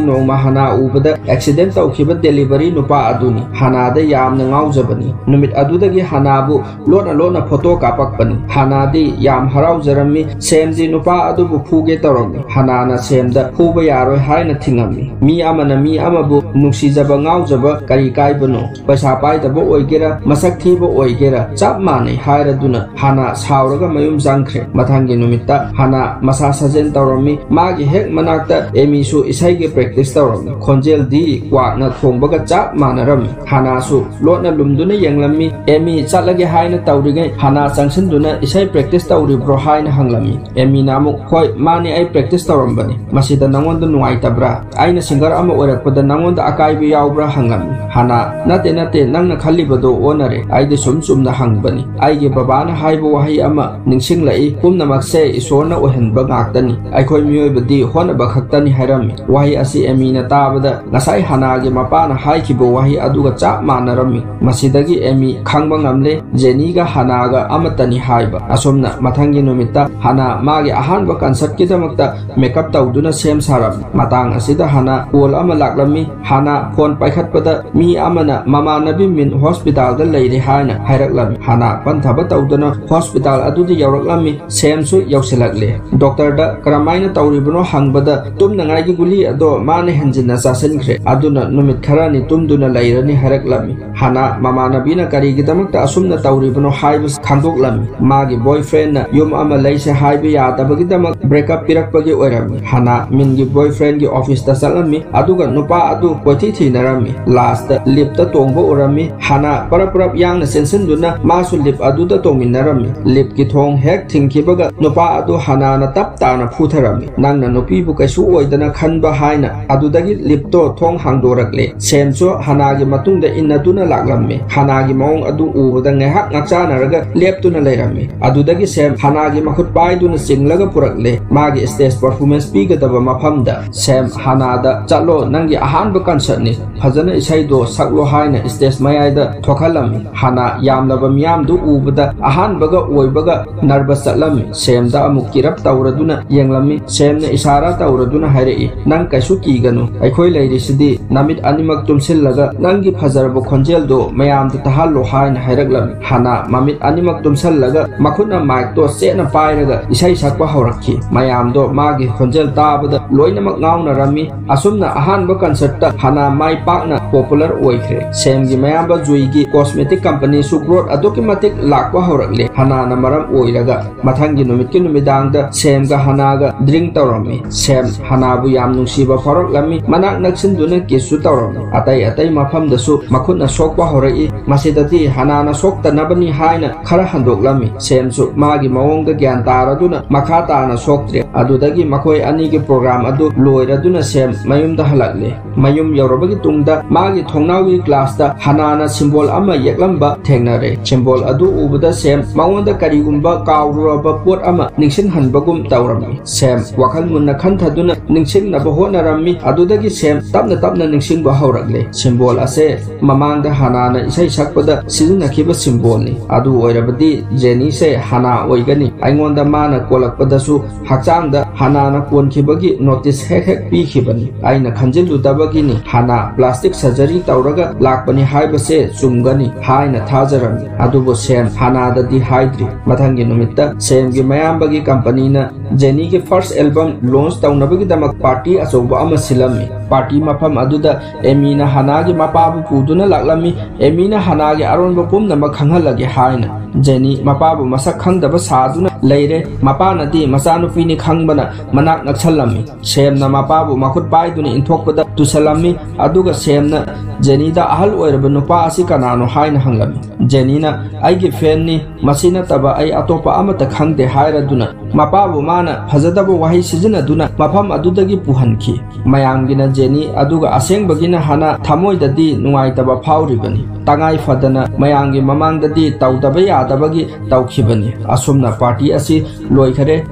ꯅꯣꯡꯃ ꯍꯥꯅꯥ ꯎꯕꯗ ꯑꯦꯛꯁꯤꯗꯦꯟ ꯇꯧꯈꯤꯕ ꯗꯦꯂꯤꯚꯔꯤ ꯅꯨꯄꯥ ꯑꯗꯨꯅꯤ꯫ ꯍꯥꯅꯥꯗ ꯌꯥꯝꯅ ꯉꯥꯎꯖꯕꯅꯤ꯫ ꯅꯨꯃꯤꯠ ꯑꯗꯨꯗꯒꯤ ꯍꯥꯅꯥꯕꯨ ꯂꯣꯠꯅ ꯂꯣꯠꯅ ꯐꯣꯇꯣ ꯀꯥꯞꯄꯛꯄꯅꯤ꯫ ꯍꯥꯅꯥꯗꯤ ꯌꯥꯝ ꯍꯔꯥꯎꯖꯔꯝꯃꯤ꯫ ꯁꯦꯝꯗꯤ ꯅꯨꯄꯥ ꯑꯗꯨꯕꯨ ꯐꯨꯒꯦ ꯇꯧꯔꯝꯃꯤ꯫ ꯍꯥꯅꯥꯅ ꯁꯦꯝꯗ ꯐꯨꯕ ꯌꯥꯔꯣꯏ ꯍꯥꯏꯅ ꯊꯤꯡꯉꯝꯃꯤ꯫ ꯃꯤ ꯑꯃꯅ ꯃꯤ ꯑꯃꯕꯨ ꯅꯨꯡꯁꯤꯖꯕ ꯉꯥꯎꯖꯕ ꯀꯔꯤ ꯀꯥꯏꯕꯅꯣ? ꯄꯩꯁꯥ ꯄꯥꯏꯗꯕ ꯑꯣꯏꯒꯦꯔꯥ, ꯃꯁꯛ ꯊꯤꯕ ꯑꯣꯏꯒꯦꯔꯥ, ꯆꯞ ꯃꯥꯟꯅꯩ ꯍꯥꯏꯔꯗꯨꯅ ꯍꯥꯅꯥ ꯁꯥꯎꯔꯒ ꯃꯌꯨꯝ ꯆꯪꯈ꯭ꯔꯦ꯫ ꯃꯊꯪꯒꯤ ꯅꯨꯃꯤꯠꯇ ꯍꯥꯅꯥ ꯃꯁꯥ ꯁꯥꯖꯦꯜ ꯇꯧꯔꯝꯃꯤ꯫ ꯃꯥꯒꯤ ꯍꯦꯛ ꯃꯅꯥꯛꯇ ꯑꯦꯃꯤꯁꯨ ꯏꯁꯩꯒꯤ ꯄ꯭ꯔꯦꯛꯇꯤꯁ ꯇꯧꯔꯝꯃꯤ꯫ ꯈꯣꯟꯖꯦꯜꯗꯤ ꯀ꯭ꯋꯥꯛꯅ ꯈꯣꯡꯕꯒ ꯆꯞ ꯃꯥꯟꯅꯔꯝꯃꯤ꯫ ꯍꯥꯅꯥꯁꯨ ꯂꯣꯠꯅ ꯂꯨꯝꯗꯨꯅ ꯌꯦꯡꯂꯝꯃꯤ꯫ "ꯑꯦꯃꯤ, ꯆꯠꯂꯒꯦ ꯍꯥꯏꯅ ꯇꯧꯔꯤꯉꯩ ꯍꯥꯅꯥ ꯆꯪꯁꯤꯟꯗꯨꯅ ꯏꯁꯩ ꯄ꯭ꯔꯦꯛꯇꯤꯁ ꯇꯧꯔꯤꯕ꯭ꯔꯣ?" ꯍꯥꯏꯅ ꯍꯪꯂꯝꯃꯤ꯫ ꯑꯦꯃꯤꯅ ꯑꯃꯨꯛ, "ꯍꯣꯏ, ꯃꯥꯅꯤ, ꯑꯩ ꯄ꯭ꯔꯦꯛꯇꯤꯁ ꯇꯧꯔꯝꯕꯅꯤ꯫ ꯃꯁꯤꯗ ꯅꯉꯣꯟꯗ ꯅꯨꯡꯉꯥꯏꯇꯕ꯭ꯔꯥ? ꯑꯩꯅ ꯁꯤꯡꯒꯔ ꯑꯃ ꯑꯣꯏꯔꯛꯄꯗ ꯅꯉꯣꯟꯗ ꯑꯀꯥꯏꯕ ꯌꯥꯎꯕ꯭ꯔꯥ?" ꯍꯪꯂꯝꯃꯤ꯫ ꯍꯥꯅꯥ, "ꯅꯠꯇꯦ, ꯅꯠꯇꯦ, ꯅꯪꯅ ꯈꯜꯂꯤꯕꯗꯣ ꯑꯣꯟꯅꯔꯦ꯫ ꯑꯩꯗꯤ ꯁꯨꯝ ꯆꯨꯝꯅ ꯍꯪꯕꯅꯤ꯫ ꯑꯩꯒꯤ ꯕꯕꯥꯅ ꯍꯥꯏꯕ ꯋꯥꯍꯩ ꯑꯃ ꯅꯤꯡꯁꯤꯡꯂꯛꯏ, ꯄꯨꯝꯅꯃꯛꯁꯦ ꯏꯁꯣꯔꯅ ꯑꯣꯏꯍꯟꯕ ꯉꯥꯛꯇꯅꯤ꯫ ꯑꯩꯈꯣꯏ ꯑꯩꯈꯣꯏ ꯃꯤꯑꯣꯏꯕꯗꯤ ꯍꯣꯠꯅꯕ ꯈꯛꯇꯅꯤ" ꯍꯥꯏꯔꯝꯃꯤ꯫ ꯋꯥꯍꯩ ꯑꯁꯤ ꯑꯦꯃꯤꯅ ꯇꯥꯕꯗ ꯉꯁꯥꯏ ꯍꯥꯅꯥꯒꯤ ꯃꯄꯥꯅ ꯍꯥꯏꯈꯤꯕ ꯋꯥꯍꯩ ꯑꯗꯨꯒ ꯆꯞ ꯃꯥꯟꯅꯔꯝꯃꯤ꯫ ꯃꯁꯤꯗꯒꯤ ꯑꯦꯃꯤ ꯈꯪꯕ ꯉꯝꯂꯦ, ꯖꯦꯅꯤꯒ ꯍꯥꯅꯥꯒ ꯑꯃꯠꯇꯅꯤ ꯍꯥꯏꯕ꯫ ꯑꯁꯨꯝꯅ ꯃꯊꯪꯒꯤ ꯅꯨꯃꯤꯠꯇ ꯍꯥꯅꯥ ꯃꯥꯒꯤ ꯑꯍꯥꯟꯕ ꯀꯟꯁꯔꯠꯀꯤꯗꯃꯛꯇ ꯃꯦꯀꯞ ꯇꯧꯗꯨꯅ ꯁꯦꯝ ꯁꯥꯔꯝꯃꯤ꯫ ꯃꯇꯥꯡ ꯑꯁꯤꯗ ꯍꯥꯅꯥ ꯀꯣꯜ ꯑꯃ ꯂꯥꯛꯂꯝꯃꯤ꯫ ꯍꯥꯅꯥ ꯐꯣꯟ ꯄꯥꯏꯈꯠꯄꯗ ꯃꯤ ꯑꯃꯅ ꯃꯃꯥꯟꯅꯕꯤ ꯃꯤꯟ ꯍꯣꯁꯄꯤꯇꯥꯜꯗ ꯂꯩꯔꯦ ꯍꯥꯏꯅ ꯍꯥꯏꯔꯛꯂꯝꯃꯤ꯫ ꯍꯥꯅꯥ ꯄꯟꯊꯕ ꯇꯧꯗꯅ ꯍꯣꯁꯄꯤꯇꯥꯜ ꯑꯗꯨꯗ ꯌꯧꯔꯛꯂꯝꯃꯤ꯫ ꯁꯦꯝꯁꯨ ꯌꯧꯁꯤꯜꯂꯛꯂꯦ꯫ ꯗꯣꯛꯇꯔꯗ ꯀꯔꯝꯍꯥꯏꯅ ꯇꯧꯔꯤꯕꯅꯣ ꯍꯪꯕꯗ ꯇꯨꯝꯅꯉꯥꯏꯒꯤ ꯒꯨꯂꯤ ꯑꯗꯣ ꯃꯥꯅ ꯍꯦꯟꯖꯤꯟꯅ ꯆꯥꯁꯤꯟꯈ꯭ꯔꯦ, ꯑꯗꯨꯅ ꯅꯨꯃꯤꯠ ꯈꯔꯅꯤ ꯇꯨꯝꯗꯨꯅ ꯂꯩꯔꯅꯤ ꯍꯥꯏꯔꯛꯂꯝꯃꯤ꯫ ꯍꯥꯅꯥ ꯃꯃꯥꯟꯅꯕꯤꯅ ꯀꯔꯤꯒꯤꯗꯃꯛꯇ ꯑꯁꯨꯝꯅ ꯇꯧꯔꯤꯕꯅꯣ ꯍꯥꯏꯕꯁꯤ ꯈꯪꯗꯣꯛꯂꯝꯃꯤ꯫ ꯃꯥꯒꯤ ꯕꯣꯏꯐ꯭ꯔꯦꯟꯅ ꯌꯨꯝ ꯑꯃ ꯂꯩꯁꯦ ꯍꯥꯏꯕ ꯌꯥꯗꯕꯒꯤꯗꯃꯛ ꯕ꯭ꯔꯦꯛꯑꯞ ꯄꯤꯔꯛꯄꯒꯤ ꯑꯣꯏꯔꯝꯃꯤ꯫ ꯍꯥꯅꯥ ꯃꯤꯟꯒꯤ ꯕꯣꯏꯐ꯭ꯔꯦꯟꯒꯤ ꯑꯣꯐꯤꯁꯇ ꯆꯠꯂꯝꯃꯤ, ꯑꯗꯨꯒ ꯅꯨꯄꯥ ꯑꯗꯨ ꯀꯣꯏꯊꯤ ꯊꯤꯅꯔꯝꯃꯤ꯫ ꯂꯥꯁꯇ ꯂꯤꯞꯇ ꯇꯣꯡꯕ ꯎꯔꯝꯃꯤ꯫ ꯍꯥꯅꯥ ꯄꯔꯞ ꯄꯔꯞ ꯌꯥꯡꯅ ꯆꯦꯟꯁꯤꯟꯗꯨꯅ ꯃꯥꯁꯨ ꯂꯤꯞ ꯑꯗꯨꯗ ꯇꯣꯡꯃꯤꯟꯅꯔꯝꯃꯤ꯫ ꯂꯤꯞꯀꯤ ꯊꯣꯡ ꯍꯦꯛ ꯊꯤꯡꯈꯤꯕꯒ ꯅꯨꯄꯥ ꯑꯗꯨ ꯍꯥꯅꯥꯅ ꯇꯞ ꯇꯥꯅ ꯐꯨꯊꯔꯝꯃꯤ꯫ "ꯅꯪꯅ ꯅꯨꯄꯤꯕꯨ ꯀꯩꯁꯨ ꯑꯣꯏꯗꯅ ꯈꯟꯕ" ꯍꯥꯏꯅ꯫ ꯑꯗꯨꯗꯒꯤ ꯂꯤꯞꯇꯣ ꯊꯣꯡ ꯍꯥꯡꯗꯣꯔꯛꯂꯦ꯫ ꯁꯦꯝꯁꯨ ꯍꯥꯅꯥꯒꯤ ꯃꯇꯨꯡꯗ ꯏꯟꯅꯗꯨꯅ ꯂꯥꯛꯂꯝꯃꯤ꯫ ꯍꯥꯅꯥꯒꯤ ꯃꯑꯣꯡ ꯑꯗꯨ ꯎꯕꯗ ꯉꯥꯏꯍꯥꯛ ꯉꯥꯛꯆꯥꯅꯔꯒ ꯂꯦꯞꯇꯨꯅ ꯂꯩꯔꯝꯃꯤ꯫ ꯑꯗꯨꯗꯒꯤ ꯁꯦꯝ ꯍꯥꯅꯥꯒꯤ ꯃꯈꯨꯠ ꯄꯥꯏꯗꯨꯅ ꯆꯤꯡꯂꯒ ꯄꯨꯔꯛꯂꯦ꯫ ꯃꯥꯒꯤ ꯁ꯭ꯇꯦꯖ ꯄꯔꯐꯣꯔꯃꯦꯟꯁ ꯄꯤꯒꯗꯕ ꯃꯐꯝꯗ꯫ ꯁꯦꯝ ꯍꯥꯅꯥꯗ, "ꯆꯠꯂꯣ, ꯅꯪꯒꯤ ꯑꯍꯥꯟꯕ ꯀꯟꯁꯔꯠꯅꯤ꯫ ꯐꯖꯅ ꯏꯁꯩꯗꯣ ꯁꯛꯂꯣ" ꯍꯥꯏꯅ ꯁ꯭ꯇꯦꯖ ꯃꯌꯥꯏꯗ ꯊꯣꯛꯍꯜꯂꯝꯃꯤ꯫ ꯍꯥꯅꯥ ꯌꯥꯝꯂꯕ ꯃꯤꯌꯥꯝꯗꯨ ꯎꯕꯗ ꯑꯍꯥꯟꯕꯒ ꯑꯣꯏꯕꯒ ꯅꯔꯚꯁ ꯆꯠꯂꯝꯃꯤ꯫ ꯁꯦꯝꯗ ꯑꯃꯨꯛ ꯀꯤꯔꯞ ꯇꯧꯔꯗꯨꯅ ꯌꯦꯡꯂꯝꯃꯤ꯫ ꯁꯦꯝꯅ ꯏꯁꯥꯔꯥ ꯇꯧꯔꯗꯨꯅ ꯍꯥꯏꯔꯛꯏ, "ꯅꯪ ꯀꯩꯁꯨ ꯀꯤꯒꯅꯨ, ꯑꯩꯈꯣꯏ ꯂꯩꯔꯤꯁꯤꯗꯤ꯫ ꯅꯃꯤꯠ ꯑꯅꯤꯃꯛ ꯇꯨꯝꯁꯤꯜꯂꯒ ꯅꯪꯒꯤ ꯐꯖꯔꯕ ꯈꯣꯟꯖꯦꯜꯗꯣ ꯃꯌꯥꯝꯗ ꯇꯥꯍꯜꯂꯣ" ꯍꯥꯏꯅ ꯍꯥꯏꯔꯛꯂꯝꯃꯤ꯫ ꯍꯥꯅꯥ ꯃꯃꯤꯠ ꯑꯅꯤꯃꯛ ꯇꯨꯝꯁꯤꯜꯂꯒ ꯃꯈꯨꯠꯅ ꯃꯥꯏꯛꯇꯣ ꯆꯦꯠꯅ ꯄꯥꯏꯔꯒ ꯏꯁꯩ ꯁꯛꯄ ꯍꯧꯔꯛꯈꯤ꯫ ꯃꯌꯥꯝꯗꯣ ꯃꯥꯒꯤ ꯈꯣꯟꯖꯦꯜ ꯇꯥꯕꯗ ꯂꯣꯏꯅꯃꯛ ꯉꯥꯎꯅꯔꯝꯃꯤ꯫ ꯑꯁꯨꯝꯅ ꯑꯍꯥꯟꯕ ꯀꯟꯁꯔꯠꯇ ꯍꯥꯅꯥ ꯃꯥꯏ ꯄꯥꯛꯅ ꯄꯣꯄꯨꯂꯔ ꯑꯣꯏꯈ꯭ꯔꯦ꯫ ꯁꯦꯝꯒꯤ ꯃꯌꯥꯝꯕ ꯖꯨꯏꯒꯤ ꯀꯣꯁꯃꯦꯇꯤꯛ ꯀꯝꯄꯅꯤꯁꯨ ꯒ꯭ꯔꯣꯠ ꯑꯗꯨꯛꯀꯤ ꯃꯇꯤꯛ ꯂꯥꯛꯄ ꯍꯧꯔꯛꯂꯦ꯫ ꯍꯥꯅꯥꯅ ꯃꯔꯝ ꯑꯣꯏꯔꯒ ꯃꯊꯪꯒꯤ ꯅꯨꯃꯤꯠꯀꯤ ꯅꯨꯃꯤꯗꯥꯡꯗ ꯁꯦꯝꯒ ꯍꯥꯅꯥꯒ ꯗ꯭ꯔꯤꯡ ꯇꯧꯔꯝꯃꯤ꯫ ꯁꯦꯝ ꯍꯥꯅꯥꯕꯨ ꯌꯥꯝ ꯅꯨꯡꯁꯤꯕ ꯐꯥꯎꯔꯛꯂꯝꯃꯤ꯫ ꯃꯅꯥꯛ ꯅꯛꯁꯤꯟꯗꯨꯅ ꯀꯤꯁꯁꯨ ꯇꯧꯔꯝꯃꯤ꯫ ꯑꯇꯩ ꯑꯇꯩ ꯃꯐꯝꯗꯁꯨ ꯃꯈꯨꯠꯅ ꯁꯣꯛꯄ ꯍꯧꯔꯛꯏ꯫ ꯃꯁꯤꯗꯗꯤ ꯍꯥꯅꯥꯅ ꯁꯣꯛꯇꯅꯕꯅꯤ ꯍꯥꯏꯅ ꯈꯔ ꯍꯟꯗꯣꯛꯂꯝꯃꯤ꯫ ꯁꯦꯝꯁꯨ ꯃꯥꯒꯤ ꯃꯑꯣꯡꯗ ꯒ꯭ꯌꯥꯟ ꯇꯥꯔꯗꯨꯅ ꯃꯈꯥ ꯇꯥꯅ ꯁꯣꯛꯇ꯭ꯔꯦ꯫ ꯑꯗꯨꯗꯒꯤ ꯃꯈꯣꯏ ꯑꯅꯤꯒꯤ ꯄ꯭ꯔꯣꯒ꯭ꯔꯥꯝ ꯑꯗꯨ ꯂꯣꯏꯔꯗꯨꯅ ꯁꯦꯝ ꯃꯌꯨꯝꯗ ꯍꯜꯂꯛꯂꯦ꯫ ꯃꯌꯨꯝ ꯌꯧꯔꯕꯒꯤ ꯇꯨꯡꯗ ꯃꯥꯒꯤ ꯊꯣꯡꯅꯥꯎꯒꯤ ꯒ꯭ꯂꯥꯁꯇ ꯍꯥꯅꯥꯅ ꯁꯤꯝꯕꯣꯜ ꯑꯃ ꯌꯦꯛꯂꯝꯕ ꯊꯦꯡꯅꯔꯦ꯫ ꯁꯤꯝꯕꯣꯜ ꯑꯗꯨ ꯎꯕꯗ ꯁꯦꯝ ꯃꯉꯣꯟꯗ ꯀꯔꯤꯒꯨꯝꯕ ꯀꯥꯎꯔꯨꯔꯕ ꯄꯣꯠ ꯑꯃ ꯅꯤꯡꯁꯤꯡꯍꯟꯕꯒꯨꯝ ꯇꯧꯔꯝꯃꯤ꯫ ꯁꯦꯝ ꯋꯥꯈꯜ ꯃꯨꯟꯅ ꯈꯟꯊꯗꯨꯅ ꯅꯤꯡꯁꯤꯡꯅꯕ ꯍꯣꯠꯅꯔꯝꯃꯤ꯫ ꯑꯗꯨꯗꯒꯤ ꯁꯦꯝ ꯇꯞꯅ ꯇꯞꯅ ꯅꯤꯡꯁꯤꯡꯕ ꯍꯧꯔꯛꯂꯦ꯫ ꯁꯤꯝꯕꯣꯜ ꯑꯁꯦ ꯃꯃꯥꯡꯗ ꯍꯥꯅꯥꯅ ꯏꯁꯩ ꯁꯛꯄꯗ ꯁꯤꯖꯤꯟꯅꯈꯤꯕ ꯁꯤꯝꯕꯣꯜꯅꯤ꯫ ꯑꯗꯨ ꯑꯣꯏꯔꯕꯗꯤ ꯖꯦꯅꯤꯁꯦ ꯍꯥꯅꯥ ꯑꯣꯏꯒꯅꯤ꯫ ꯑꯩꯉꯣꯟꯗ ꯃꯥꯅ ꯀꯣꯜꯂꯛꯄꯗꯁꯨ ꯍꯛꯆꯥꯡꯗ ꯍꯥꯅꯥꯅ ꯀꯣꯟꯈꯤꯕꯒꯤ ꯅꯣꯇꯤꯁ ꯍꯦꯛ ꯍꯦꯛ ꯄꯤꯈꯤꯕꯅꯤ꯫ ꯑꯩꯅ ꯈꯟꯖꯤꯜꯂꯨꯗꯕꯒꯤꯅꯤ꯫ ꯍꯥꯅꯥ ꯄ꯭ꯂꯥꯁꯇꯤꯛ ꯁꯔꯖꯔꯤ ꯇꯧꯔꯒ ꯂꯥꯛꯄꯅꯤ ꯍꯥꯏꯕꯁꯦ ꯆꯨꯝꯒꯅꯤ ꯍꯥꯏꯅ ꯊꯥꯖꯔꯝꯃꯤ꯫ ꯑꯗꯨꯕꯨ ꯁꯦꯝ ꯍꯥꯅꯥꯗꯗꯤ ꯍꯥꯏꯗ꯭ꯔꯤ꯫ ꯃꯊꯪꯒꯤ ꯅꯨꯃꯤꯠꯇ ꯁꯦꯝꯒꯤ ꯃꯌꯥꯝꯕꯒꯤ ꯀꯝꯄꯅꯤꯅ ꯖꯦꯅꯤꯒꯤ ꯐꯥꯔꯁ ꯑꯦꯜꯕꯝ ꯂꯣꯟꯆ ꯇꯧꯅꯕꯒꯤꯗꯃꯛ ꯄꯥꯔꯇꯤ ꯑꯆꯧꯕ ꯑꯃ ꯁꯤꯜꯂꯝꯃꯤ꯫ ꯄꯥꯔꯇꯤ ꯃꯐꯝ ꯑꯗꯨꯗ ꯑꯦꯃꯤꯅ ꯍꯥꯅꯥꯒꯤ ꯃꯄꯥꯕꯨ ꯄꯨꯗꯨꯅ ꯂꯥꯛꯂꯝꯃꯤ꯫ ꯑꯦꯃꯤꯅ ꯍꯥꯅꯥꯒꯤ ꯑꯔꯣꯟꯕ ꯄꯨꯝꯅꯃꯛ ꯈꯪꯍꯜꯂꯒꯦ ꯍꯥꯏꯅ꯫ ꯖꯦꯅꯤ ꯃꯄꯥꯕꯨ ꯃꯁꯛ ꯈꯪꯗꯕ ꯁꯥꯗꯨꯅ ꯂꯩꯔꯦ꯫ ꯃꯄꯥꯅꯗꯤ ꯃꯆꯥꯅꯨꯄꯤꯅꯤ ꯈꯪꯕꯅ ꯃꯅꯥꯛ ꯅꯛꯁꯜꯂꯝꯃꯤ꯫ ꯁꯦꯝꯅ ꯃꯄꯥꯕꯨ ꯃꯈꯨꯠ ꯄꯥꯏꯗꯨꯅ ꯏꯟꯊꯣꯛꯄꯗ ꯇꯨꯁꯜꯂꯝꯃꯤ꯫ ꯑꯗꯨꯒ ꯁꯦꯝꯅ ꯖꯦꯅꯤꯗ ꯑꯍꯜ ꯑꯣꯏꯔꯕ ꯅꯨꯄꯥ ꯑꯁꯤ ꯀꯅꯥꯅꯣ ꯍꯥꯏꯅ ꯍꯪꯂꯝꯃꯤ꯫ ꯖꯦꯅꯤꯅ "ꯑꯩꯒꯤ ꯐꯦꯟꯅꯤ, ꯃꯁꯤ ꯅꯠꯇꯕ ꯑꯩ ꯑꯇꯣꯞꯄ ꯑꯃꯠꯇ ꯈꯪꯗꯦ" ꯍꯥꯏꯔꯗꯨꯅ ꯃꯄꯥꯕꯨ ꯃꯥꯅ ꯐꯖꯗꯕ ꯋꯥꯍꯩ ꯁꯤꯖꯤꯟꯅꯗꯨꯅ ꯃꯐꯝ ꯑꯗꯨꯗꯒꯤ ꯄꯨꯍꯟꯈꯤ꯫ ꯃꯌꯥꯝꯒꯤꯅ ꯖꯦꯅꯤ, ꯑꯗꯨꯒ ꯑꯁꯦꯡꯕꯒꯤꯅ ꯍꯥꯅꯥ ꯊꯃꯣꯏꯗꯗꯤ ꯅꯨꯡꯉꯥꯏꯇꯕ ꯐꯥꯎꯔꯤꯕꯅꯤ꯫ ꯇꯉꯥꯏ ꯐꯗꯅ ꯃꯌꯥꯝꯒꯤ ꯃꯃꯥꯡꯗꯗꯤ ꯇꯧꯗꯕ ꯌꯥꯗꯕꯒꯤ ꯇꯧꯈꯤꯕꯅꯤ꯫ ꯑꯁꯨꯝꯅ ꯄꯥꯔꯇꯤ ꯑꯁꯤ ꯂꯣꯏꯈꯔꯦ꯫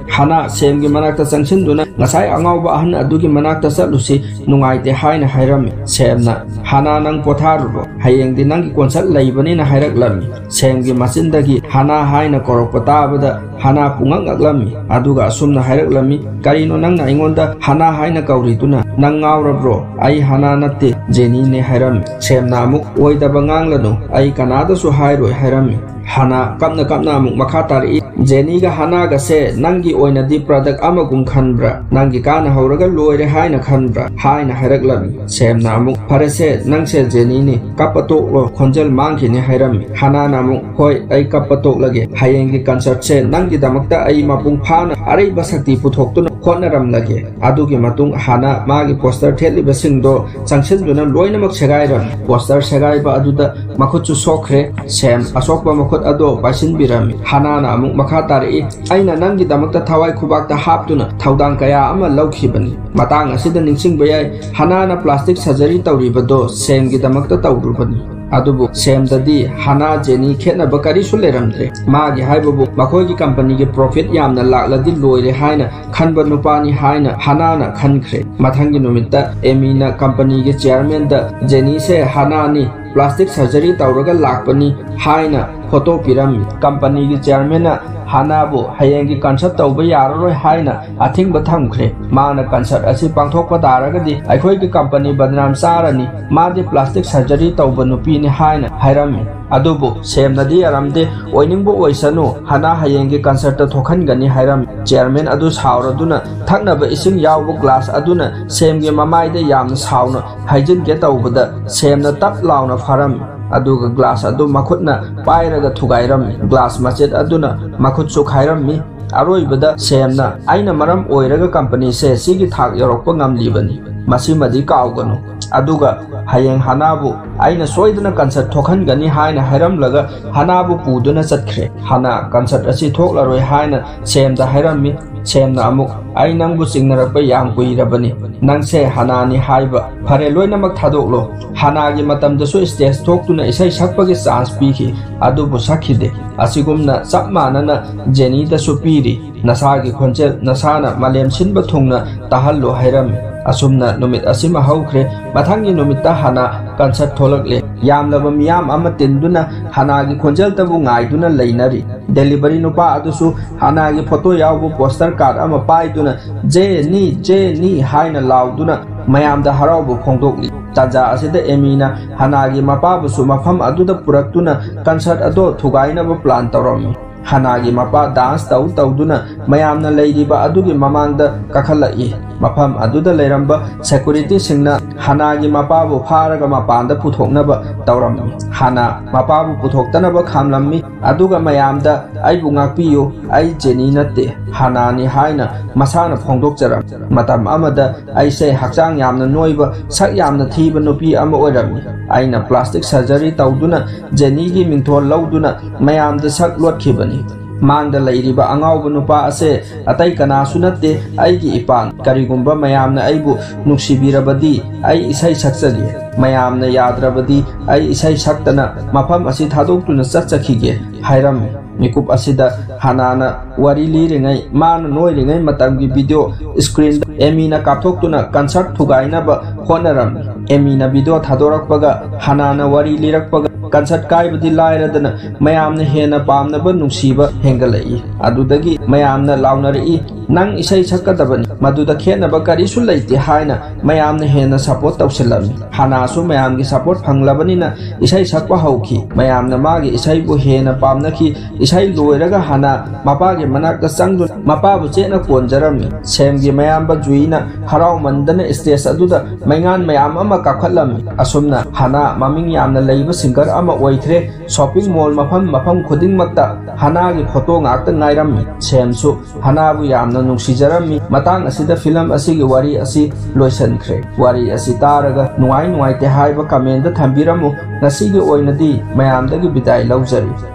ꯍꯥꯅꯥ ꯁꯦꯝꯒꯤ ꯃꯅꯥꯛꯇ ꯆꯪꯁꯤꯟꯗꯨꯅ "ꯉꯁꯥꯏ ꯑꯉꯥꯎꯕ ꯑꯍꯟ ꯑꯗꯨꯒꯤ ꯃꯅꯥꯛꯇ ꯆꯠꯂꯨꯁꯤ, ꯅꯨꯡꯉꯥꯏꯇꯦ" ꯍꯥꯏꯅ ꯍꯥꯏꯔꯝꯃꯤ꯫ ꯁꯦꯝꯅ "ꯍꯥꯅꯥ, ꯅꯪ ꯄꯣꯊꯥꯔꯨꯔꯣ, ꯍꯌꯦꯡꯗꯤ ꯅꯪꯒꯤ ꯀꯣꯟꯁꯔꯠ ꯂꯩꯕꯅꯤꯅ" ꯍꯥꯏꯔꯛꯂꯝꯃꯤ꯫ ꯁꯦꯝꯒꯤ ꯃꯆꯤꯟꯗꯒꯤ ꯍꯥꯅꯥ ꯍꯥꯏꯅ ꯀꯧꯔꯛꯄ ꯇꯥꯕꯗ ꯍꯥꯅꯥ ꯄꯨꯡꯉꯛ ꯉꯛꯂꯝꯃꯤ꯫ ꯑꯗꯨꯒ ꯑꯁꯨꯝꯅ ꯍꯥꯏꯔꯛꯂꯝꯃꯤ, "ꯀꯔꯤꯅꯣ ꯅꯪꯅ ꯑꯩꯉꯣꯟꯗ ꯍꯥꯅꯥ ꯍꯥꯏꯅ ꯀꯧꯔꯤꯗꯨꯅ? ꯅꯪ ꯉꯥꯎꯔꯕ꯭ꯔꯣ? ꯑꯩ ꯍꯥꯅꯥ ꯅꯠꯇꯦ, ꯖꯦꯅꯤꯅꯦ" ꯍꯥꯏꯔꯝꯃꯤ꯫ ꯁꯦꯝꯅ ꯑꯃꯨꯛ "ꯑꯣꯏꯗꯕ ꯉꯥꯡꯂꯅꯨ, ꯑꯩ ꯀꯅꯥꯗꯁꯨ ꯍꯥꯏꯔꯣꯏ" ꯍꯥꯏꯔꯝꯃꯤ꯫ ꯍꯥꯅꯥ ꯀꯞꯅ ꯀꯞꯅ ꯑꯃꯨꯛ ꯃꯈꯥ ꯇꯥꯔꯛꯏ, "ꯖꯦꯅꯤꯒ ꯍꯥꯅꯥꯒꯁꯦ ꯅꯪꯒꯤ ꯑꯣꯏꯅꯗꯤ ꯄ꯭ꯔꯗꯛ ꯑꯃꯒꯨꯝ ꯈꯟꯕ꯭ꯔꯥ? ꯅꯪꯒꯤ ꯀꯥꯟꯅꯍꯧꯔꯒ ꯂꯣꯏꯔꯦ ꯍꯥꯏꯅ ꯈꯟꯕ꯭ꯔꯥ?" ꯍꯥꯏꯅ ꯍꯥꯏꯔꯛꯂꯝꯃꯤ꯫ ꯁꯦꯝꯅ ꯑꯃꯨꯛ, "ꯐꯔꯦꯁꯦ, ꯅꯪꯁꯦ ꯖꯦꯅꯤꯅꯤ, ꯀꯞꯄ ꯇꯣꯛꯂꯣ, ꯈꯣꯟꯖꯦꯜ ꯃꯥꯡꯈꯤꯅꯤ" ꯍꯥꯏꯔꯝꯃꯤ꯫ ꯍꯥꯅꯥꯅ ꯑꯃꯨꯛ, "ꯍꯣꯏ, ꯑꯩ ꯀꯞꯄ ꯇꯣꯛꯂꯒꯦ, ꯍꯌꯦꯡꯒꯤ ꯀꯟꯁꯔꯠꯁꯦ ꯅꯪꯒꯤꯗꯃꯛꯇ ꯑꯩ ꯃꯄꯨꯡ ꯐꯥꯅ ꯑꯔꯩꯕ ꯁꯛꯇꯤ ꯄꯨꯊꯣꯛꯇꯨꯅ ꯍꯣꯠꯅꯔꯝꯂꯒꯦ꯫ ꯑꯗꯨꯒꯤ ꯃꯇꯨꯡ ꯍꯥꯅꯥ ꯃꯥꯒꯤ ꯄꯣꯁꯇꯔ ꯊꯦꯠꯂꯤꯕꯁꯤꯡꯗꯣ ꯆꯪꯁꯤꯟꯗꯨꯅ ꯂꯣꯏꯅꯃꯛ ꯁꯦꯒꯥꯏꯔꯝꯃꯤ꯫ ꯄꯣꯁꯇꯔ ꯁꯦꯒꯥꯏꯕ ꯑꯗꯨꯗ ꯃꯈꯨꯠꯁꯨ ꯁꯣꯛꯈ꯭ꯔꯦ꯫ ꯁꯦꯝ ꯑꯁꯣꯛꯄ ꯃꯈꯨꯠ ꯑꯗꯣ ꯄꯥꯏꯁꯤꯟꯕꯤꯔꯝꯃꯤ꯫ ꯍꯥꯅꯥꯅ ꯑꯃꯨꯛ ꯃꯈꯥ ꯇꯥꯔꯛꯏ, "ꯑꯩꯅ ꯅꯪꯒꯤꯗꯃꯛꯇ ꯊꯋꯥꯏ ꯈꯨꯕꯥꯛꯇ ꯍꯥꯞꯇꯨꯅ ꯊꯧꯗꯥꯡ ꯀꯌꯥ ꯑꯃ ꯂꯧꯈꯤꯕꯅꯤ꯫" ꯃꯇꯥꯡ ꯑꯁꯤꯗ ꯅꯤꯡꯁꯤꯡꯕ ꯌꯥꯏ, ꯍꯥꯅꯥꯅ ꯄ꯭ꯂꯥꯁꯇꯤꯛ ꯁꯔꯖꯔꯤ ꯇꯧꯔꯤꯕꯗꯣ ꯁꯦꯝꯒꯤꯗꯃꯛꯇ ꯇꯧꯔꯨꯕꯅꯤ꯫ ꯑꯗꯨꯕꯨ ꯁꯦꯝꯗꯗꯤ ꯍꯥꯅꯥ ꯖꯦꯅꯤ ꯈꯦꯠꯅꯕ ꯀꯔꯤꯁꯨ ꯂꯩꯔꯝꯗ꯭ꯔꯦ꯫ ꯃꯥꯒꯤ ꯍꯥꯏꯕꯕꯨ ꯃꯈꯣꯏꯒꯤ ꯀꯝꯄꯅꯤꯒꯤ ꯄ꯭ꯔꯣꯐꯤꯠ ꯌꯥꯝꯅ ꯂꯥꯛꯂꯗꯤ ꯂꯣꯏꯔꯦ ꯍꯥꯏꯅ ꯈꯟꯕ ꯅꯨꯄꯥꯅꯤ ꯍꯥꯏꯅ ꯍꯥꯅꯥꯅ ꯈꯟꯈ꯭ꯔꯦ꯫ ꯃꯊꯪꯒꯤ ꯅꯨꯃꯤꯠꯇ ꯑꯦꯃꯤꯅ ꯀꯝꯄꯅꯤꯒꯤ ꯆꯤꯌꯔꯃꯦꯟꯗ ꯖꯦꯅꯤꯁꯦ ꯍꯥꯅꯥꯅꯤ, ꯄ꯭ꯂꯥꯁꯇꯤꯛ ꯁꯔꯖꯔꯤ ꯇꯧꯔꯒ ꯂꯥꯛꯄꯅꯤ ꯍꯥꯏꯅ ꯐꯣꯇꯣ ꯄꯤꯔꯝꯃꯤ꯫ ꯀꯝꯄꯅꯤꯒꯤ ꯆꯤꯌꯔꯃꯦꯟꯅ ꯍꯥꯅꯥꯕꯨ ꯍꯌꯦꯡꯒꯤ ꯀꯟꯁꯔꯠ ꯇꯧꯕ ꯌꯥꯔꯔꯣꯏ ꯍꯥꯏꯅ ꯑꯊꯤꯡꯕ ꯊꯝꯈ꯭ꯔꯦ꯫ ꯃꯥꯅ ꯀꯟꯁꯔꯠ ꯑꯁꯤ ꯄꯥꯡꯊꯣꯛꯄ ꯇꯥꯔꯒꯗꯤ ꯑꯩꯈꯣꯏꯒꯤ ꯀꯝꯄꯅꯤ ꯕꯗꯅꯥꯝ ꯆꯥꯔꯅꯤ, ꯃꯥꯗꯤ ꯄ꯭ꯂꯥꯁꯇꯤꯛ ꯁꯔꯖꯔꯤ ꯇꯧꯕ ꯅꯨꯄꯤꯅꯤ ꯍꯥꯏꯅ ꯍꯥꯏꯔꯝꯃꯤ꯫ ꯑꯗꯨꯕꯨ ꯁꯦꯝꯅꯗꯤ ꯌꯥꯔꯝꯗꯦ, "ꯑꯣꯏꯅꯤꯡꯕ ꯑꯣꯏꯁꯅꯨ, ꯍꯥꯅꯥ ꯍꯌꯦꯡꯒꯤ ꯀꯟꯁꯔꯠꯇ ꯊꯣꯛꯍꯟꯒꯅꯤ" ꯍꯥꯏꯔꯝꯃꯤ꯫ ꯆꯤꯌꯔꯃꯦꯟ ꯑꯗꯨ ꯁꯥꯎꯔꯗꯨꯅ ꯊꯛꯅꯕ ꯏꯁꯤꯡ ꯌꯥꯎꯕ ꯒ꯭ꯂꯥꯁ ꯑꯗꯨꯅ ꯁꯦꯝꯒꯤ ꯃꯃꯥꯏꯗ ꯌꯥꯝꯅ ꯁꯥꯎꯅ ꯍꯩꯖꯤꯟꯒꯦ ꯇꯧꯕꯗ ꯁꯦꯝꯅ ꯇꯞ ꯂꯥꯎꯅ ꯐꯥꯔꯝꯃꯤ꯫ ꯑꯗꯨꯒ ꯒ꯭ꯂꯥꯁ ꯑꯗꯨ ꯃꯈꯨꯠꯅ ꯄꯥꯏꯔꯒ ꯊꯨꯒꯥꯏꯔꯝꯃꯤ꯫ ꯒ꯭ꯂꯥꯁ ꯃꯆꯦꯠ ꯑꯗꯨꯅ ꯃꯈꯨꯠꯁꯨ ꯈꯥꯏꯔꯝꯃꯤ꯫ ꯑꯔꯣꯏꯕꯗ ꯁꯦꯝꯅ, "ꯑꯩꯅ ꯃꯔꯝ ꯑꯣꯏꯔꯒ ꯀꯝꯄꯅꯤꯁꯦ ꯁꯤꯒꯤ ꯊꯥꯛ ꯌꯧꯔꯛꯄ ꯉꯝꯂꯤꯕꯅꯤ, ꯃꯁꯤꯃꯗꯤ ꯀꯥꯎꯒꯅꯨ꯫ ꯑꯗꯨꯒ ꯍꯌꯦꯡ ꯍꯥꯅꯥꯕꯨ ꯑꯩꯅ ꯁꯣꯏꯗꯅ ꯀꯟꯁꯔꯠ ꯊꯣꯛꯍꯟꯒꯅꯤ" ꯍꯥꯏꯅ ꯍꯥꯏꯔꯝꯂꯒ ꯍꯥꯅꯥꯕꯨ ꯄꯨꯗꯨꯅ ꯆꯠꯈ꯭ꯔꯦ꯫ ꯍꯥꯅꯥ ꯀꯟꯁꯔꯠ ꯑꯁꯤ ꯊꯣꯛꯂꯔꯣꯏ ꯍꯥꯏꯅ ꯁꯦꯝꯗ ꯍꯥꯏꯔꯝꯃꯤ꯫ ꯁꯦꯝꯅ ꯑꯃꯨꯛ, "ꯑꯩ ꯅꯪꯕꯨ ꯆꯤꯡꯅꯔꯛꯄ ꯌꯥꯝ ꯀꯨꯏꯔꯕꯅꯤ꯫ ꯅꯪꯁꯦ ꯍꯥꯅꯥꯅꯤ ꯍꯥꯏꯕ꯫ ꯐꯔꯦ, ꯂꯣꯏꯅꯃꯛ ꯊꯥꯗꯣꯛꯂꯣ꯫" ꯍꯥꯅꯥꯒꯤ ꯃꯇꯝꯗꯁꯨ ꯁ꯭ꯇꯦꯖ ꯊꯣꯛꯇꯨꯅ ꯏꯁꯩ ꯁꯛꯄꯒꯤ ꯆꯥꯟꯁ ꯄꯤꯈꯤ, ꯑꯗꯨꯕꯨ ꯁꯛꯈꯤꯗꯦ꯫ ꯑꯁꯤꯒꯨꯝꯅ ꯆꯞ ꯃꯥꯟꯅꯅ ꯖꯦꯅꯤꯗꯁꯨ ꯄꯤꯔꯤ꯫ "ꯅꯁꯥꯒꯤ ꯈꯣꯟꯖꯦꯜ ꯅꯁꯥꯅ ꯃꯥꯂꯦꯝ ꯁꯤꯟꯕ ꯊꯨꯡꯅ ꯇꯥꯍꯜꯂꯨ" ꯍꯥꯏꯔꯝꯃꯤ꯫ ꯑꯁꯨꯝꯅ ꯅꯨꯃꯤꯠ ꯑꯁꯤꯃ ꯍꯧꯈ꯭ꯔꯦ꯫ ꯃꯊꯪꯒꯤ ꯅꯨꯃꯤꯠꯇ ꯍꯥꯅꯥ ꯀꯟꯁꯔꯠ ꯊꯣꯛꯂꯛꯂꯦ꯫ ꯌꯥꯝꯂꯕ ꯃꯤꯌꯥꯝ ꯑꯃ ꯇꯤꯟꯗꯨꯅ ꯍꯥꯅꯥꯒꯤ ꯈꯣꯟꯖꯦꯜꯇꯕꯨ ꯉꯥꯏꯗꯨꯅ ꯂꯩꯅꯔꯤ꯫ ꯗꯦꯂꯤꯚꯔꯤ ꯅꯨꯄꯥ ꯑꯗꯨꯁꯨ ꯍꯥꯅꯥꯒꯤ ꯐꯣꯇꯣ ꯌꯥꯎꯕ ꯄꯣꯁꯇꯔ ꯀꯥꯔꯗ ꯑꯃ ꯄꯥꯏꯗꯨꯅ "ꯖꯦꯅꯤ, ꯖꯦꯅꯤ" ꯍꯥꯏꯅ ꯂꯥꯎꯗꯨꯅ ꯃꯌꯥꯝꯗ ꯍꯔꯥꯎꯕ ꯐꯣꯡꯗꯣꯛꯂꯤ꯫ ꯇꯥꯟꯖꯥ ꯑꯁꯤꯗ ꯑꯦꯃꯤꯅ ꯍꯥꯅꯥꯒꯤ ꯃꯄꯥꯕꯨꯁꯨ ꯃꯐꯝ ꯑꯗꯨꯗ ꯄꯨꯔꯛꯇꯨꯅ ꯀꯟꯁꯔꯠ ꯑꯗꯣ ꯊꯨꯒꯥꯏꯅꯕ ꯄ꯭ꯂꯥꯟ ꯇꯧꯔꯝꯃꯤ꯫ ꯍꯥꯅꯥꯒꯤ ꯃꯄꯥ ꯗꯥꯟꯁ ꯇꯧ ꯇꯧꯗꯨꯅ ꯃꯌꯥꯝꯅ ꯂꯩꯔꯤꯕ ꯑꯗꯨꯒꯤ ꯃꯃꯥꯡꯗ ꯀꯥꯈꯠꯂꯛꯏ꯫ ꯃꯐꯝ ꯑꯗꯨꯗ ꯂꯩꯔꯝꯕ ꯁꯦꯀꯨꯔꯤꯇꯤꯁꯤꯡꯅ ꯍꯥꯅꯥꯒꯤ ꯃꯄꯥꯕꯨ ꯐꯥꯔꯒ ꯃꯄꯥꯟꯗ ꯄꯨꯊꯣꯛꯅꯕ ꯇꯧꯔꯝꯃꯤ꯫ ꯍꯥꯅꯥ ꯃꯄꯥꯕꯨ ꯄꯨꯊꯣꯛꯇꯅꯕ ꯈꯥꯝꯂꯝꯃꯤ, ꯑꯗꯨꯒ ꯃꯌꯥꯝꯗ "ꯑꯩꯕꯨ ꯉꯥꯛꯄꯤꯌꯨ, ꯑꯩ ꯖꯦꯅꯤ ꯅꯠꯇꯦ, ꯍꯥꯅꯥꯅꯤ" ꯍꯥꯏꯅ ꯃꯁꯥꯅ ꯐꯣꯡꯗꯣꯛꯆꯔꯝꯃꯤ꯫ ꯃꯇꯝ ꯑꯃꯗ ꯑꯩꯁꯦ ꯍꯛꯆꯥꯡ ꯌꯥꯝꯅ ꯅꯣꯏꯕ, ꯁꯛ ꯌꯥꯝꯅ ꯊꯤꯕ ꯅꯨꯄꯤ ꯑꯃ ꯑꯣꯏꯔꯝꯃꯤ꯫ ꯑꯩꯅ ꯄ꯭ꯂꯥꯁꯇꯤꯛ ꯁꯔꯖꯔꯤ ꯇꯧꯗꯨꯅ ꯖꯦꯅꯤꯒꯤ ꯃꯤꯡꯊꯣꯜ ꯂꯧꯗꯨꯅ ꯃꯌꯥꯝꯗ ꯁꯛ ꯂꯣꯠꯈꯤꯕꯅꯤ꯫ ꯃꯥꯡꯗ ꯂꯩꯔꯤꯕ ꯑꯉꯥꯎꯕ ꯅꯨꯄꯥ ꯑꯁꯦ ꯑꯇꯩ ꯀꯅꯥꯁꯨ ꯅꯠꯇꯦ, ꯑꯩꯒꯤ ꯏꯄꯥꯅꯤ꯫ ꯀꯔꯤꯒꯨꯝꯕ ꯃꯌꯥꯝꯅ ꯑꯩꯕꯨ ꯅꯨꯡꯁꯤꯕꯤꯔꯕꯗꯤ ꯑꯩ ꯏꯁꯩ ꯁꯛꯆꯒꯦ, ꯃꯌꯥꯝꯅ ꯌꯥꯗ꯭ꯔꯕꯗꯤ ꯑꯩ ꯏꯁꯩ ꯁꯛꯇꯅ ꯃꯐꯝ ꯑꯁꯤ ꯊꯥꯗꯣꯛꯇꯨꯅ ꯆꯠꯆꯈꯤꯒꯦ ꯍꯥꯏꯔꯝꯃꯤ꯫ ꯃꯤꯀꯨꯞ ꯑꯁꯤꯗ ꯍꯥꯅꯥꯅ ꯋꯥꯔꯤ ꯂꯤꯔꯤꯉꯩ, ꯃꯥꯅ ꯅꯣꯏꯔꯤꯉꯩ ꯃꯇꯝꯒꯤ ꯚꯤꯗꯤꯑꯣ ꯁ꯭ꯀ꯭ꯔꯤꯟꯗ ꯑꯦꯃꯤꯅ ꯀꯥꯞꯊꯣꯛꯇꯨꯅ ꯀꯟꯁꯔꯠ ꯊꯨꯒꯥꯏꯅꯕ ꯍꯣꯠꯅꯔꯝꯃꯤ꯫ ꯑꯦꯃꯤꯅ ꯚꯤꯗꯤꯑꯣ ꯊꯥꯗꯣꯔꯛꯄꯒ, ꯍꯥꯅꯥꯅ ꯋꯥꯔꯤ ꯂꯤꯔꯛꯄꯒ, ꯀꯟꯁꯔꯠ ꯀꯥꯏꯕꯗꯤ ꯂꯥꯏꯔꯗꯅ ꯃꯌꯥꯝꯅ ꯍꯦꯟꯅ ꯄꯥꯝꯅꯕ ꯅꯨꯡꯁꯤꯕ ꯍꯦꯟꯒꯠꯂꯛꯏ꯫ ꯑꯗꯨꯗꯒꯤ ꯃꯌꯥꯝꯅ ꯂꯥꯎꯅꯔꯛꯏ, "ꯅꯪ ꯏꯁꯩ ꯁꯛꯀꯗꯕꯅꯤ, ꯃꯗꯨꯗ ꯈꯦꯠꯅꯕ ꯀꯔꯤꯁꯨ ꯂꯩꯇꯦ" ꯍꯥꯏꯅ ꯃꯌꯥꯝꯅ ꯍꯦꯟꯅ ꯁꯄꯣꯔꯠ ꯇꯧꯁꯤꯜꯂꯝꯃꯤ꯫ ꯍꯥꯅꯥꯁꯨ ꯃꯌꯥꯝꯒꯤ ꯁꯄꯣꯔꯠ ꯐꯪꯂꯕꯅꯤꯅ ꯏꯁꯩ ꯁꯛꯄ ꯍꯧꯈꯤ꯫ ꯃꯌꯥꯝꯅ ꯃꯥꯒꯤ ꯏꯁꯩꯕꯨ ꯍꯦꯟꯅ ꯄꯥꯝꯅꯈꯤ꯫ ꯏꯁꯩ ꯂꯣꯏꯔꯒ ꯍꯥꯅꯥ ꯃꯄꯥꯒꯤ ꯃꯅꯥꯛꯇ ꯆꯪꯗꯨꯅ ꯃꯄꯥꯕꯨ ꯆꯦꯠꯅ ꯀꯣꯟꯖꯔꯝꯃꯤ꯫ ꯁꯦꯝꯒꯤ ꯃꯌꯥꯝꯕ ꯖꯨꯏꯅ ꯍꯔꯥꯎꯃꯟꯗꯅ ꯁ꯭ꯇꯦꯖ ꯑꯗꯨꯗ ꯃꯩꯉꯥꯟ ꯃꯌꯥꯝ ꯑꯃ ꯀꯥꯞꯈꯠꯂꯝꯃꯤ꯫ ꯑꯁꯨꯝꯅ ꯍꯥꯅꯥ ꯃꯃꯤꯡ ꯌꯥꯝꯅ ꯂꯩꯕ ꯁꯤꯡꯒꯔ ꯑꯃ ꯑꯣꯏꯈ꯭ꯔꯦ꯫ ꯁꯣꯄꯤꯡ ꯃꯣꯜ, ꯃꯐꯝ ꯃꯐꯝ ꯈꯨꯗꯤꯡꯃꯛꯇ ꯍꯥꯅꯥꯒꯤ ꯐꯣꯇꯣ ꯉꯥꯛꯇ ꯉꯥꯏꯔꯝꯃꯤ꯫ ꯁꯦꯝꯁꯨ ꯍꯥꯅꯥꯕꯨ ꯌꯥꯝꯅ ꯅꯨꯡꯁꯤꯖꯔꯝꯃꯤ꯫ ꯃꯇꯥꯡ ꯑꯁꯤꯗ ꯐꯤꯂꯝ ꯑꯁꯤꯒꯤ ꯋꯥꯔꯤ ꯑꯁꯤ ꯂꯣꯏꯁꯤꯟꯈ꯭ꯔꯦ꯫ ꯋꯥꯔꯤ ꯑꯁꯤ ꯇꯥꯔꯒ ꯅꯨꯡꯉꯥꯏ ꯅꯨꯡꯉꯥꯏꯇꯦ ꯍꯥꯏꯕ ꯀꯃꯦꯟꯗ ꯊꯝꯕꯤꯔꯝꯃꯨ꯫ ꯉꯁꯤꯒꯤ ꯑꯣꯏꯅꯗꯤ ꯃꯌꯥꯝꯗꯒꯤ ꯕꯤꯗꯥꯏ ꯂꯧꯖꯔꯤ꯫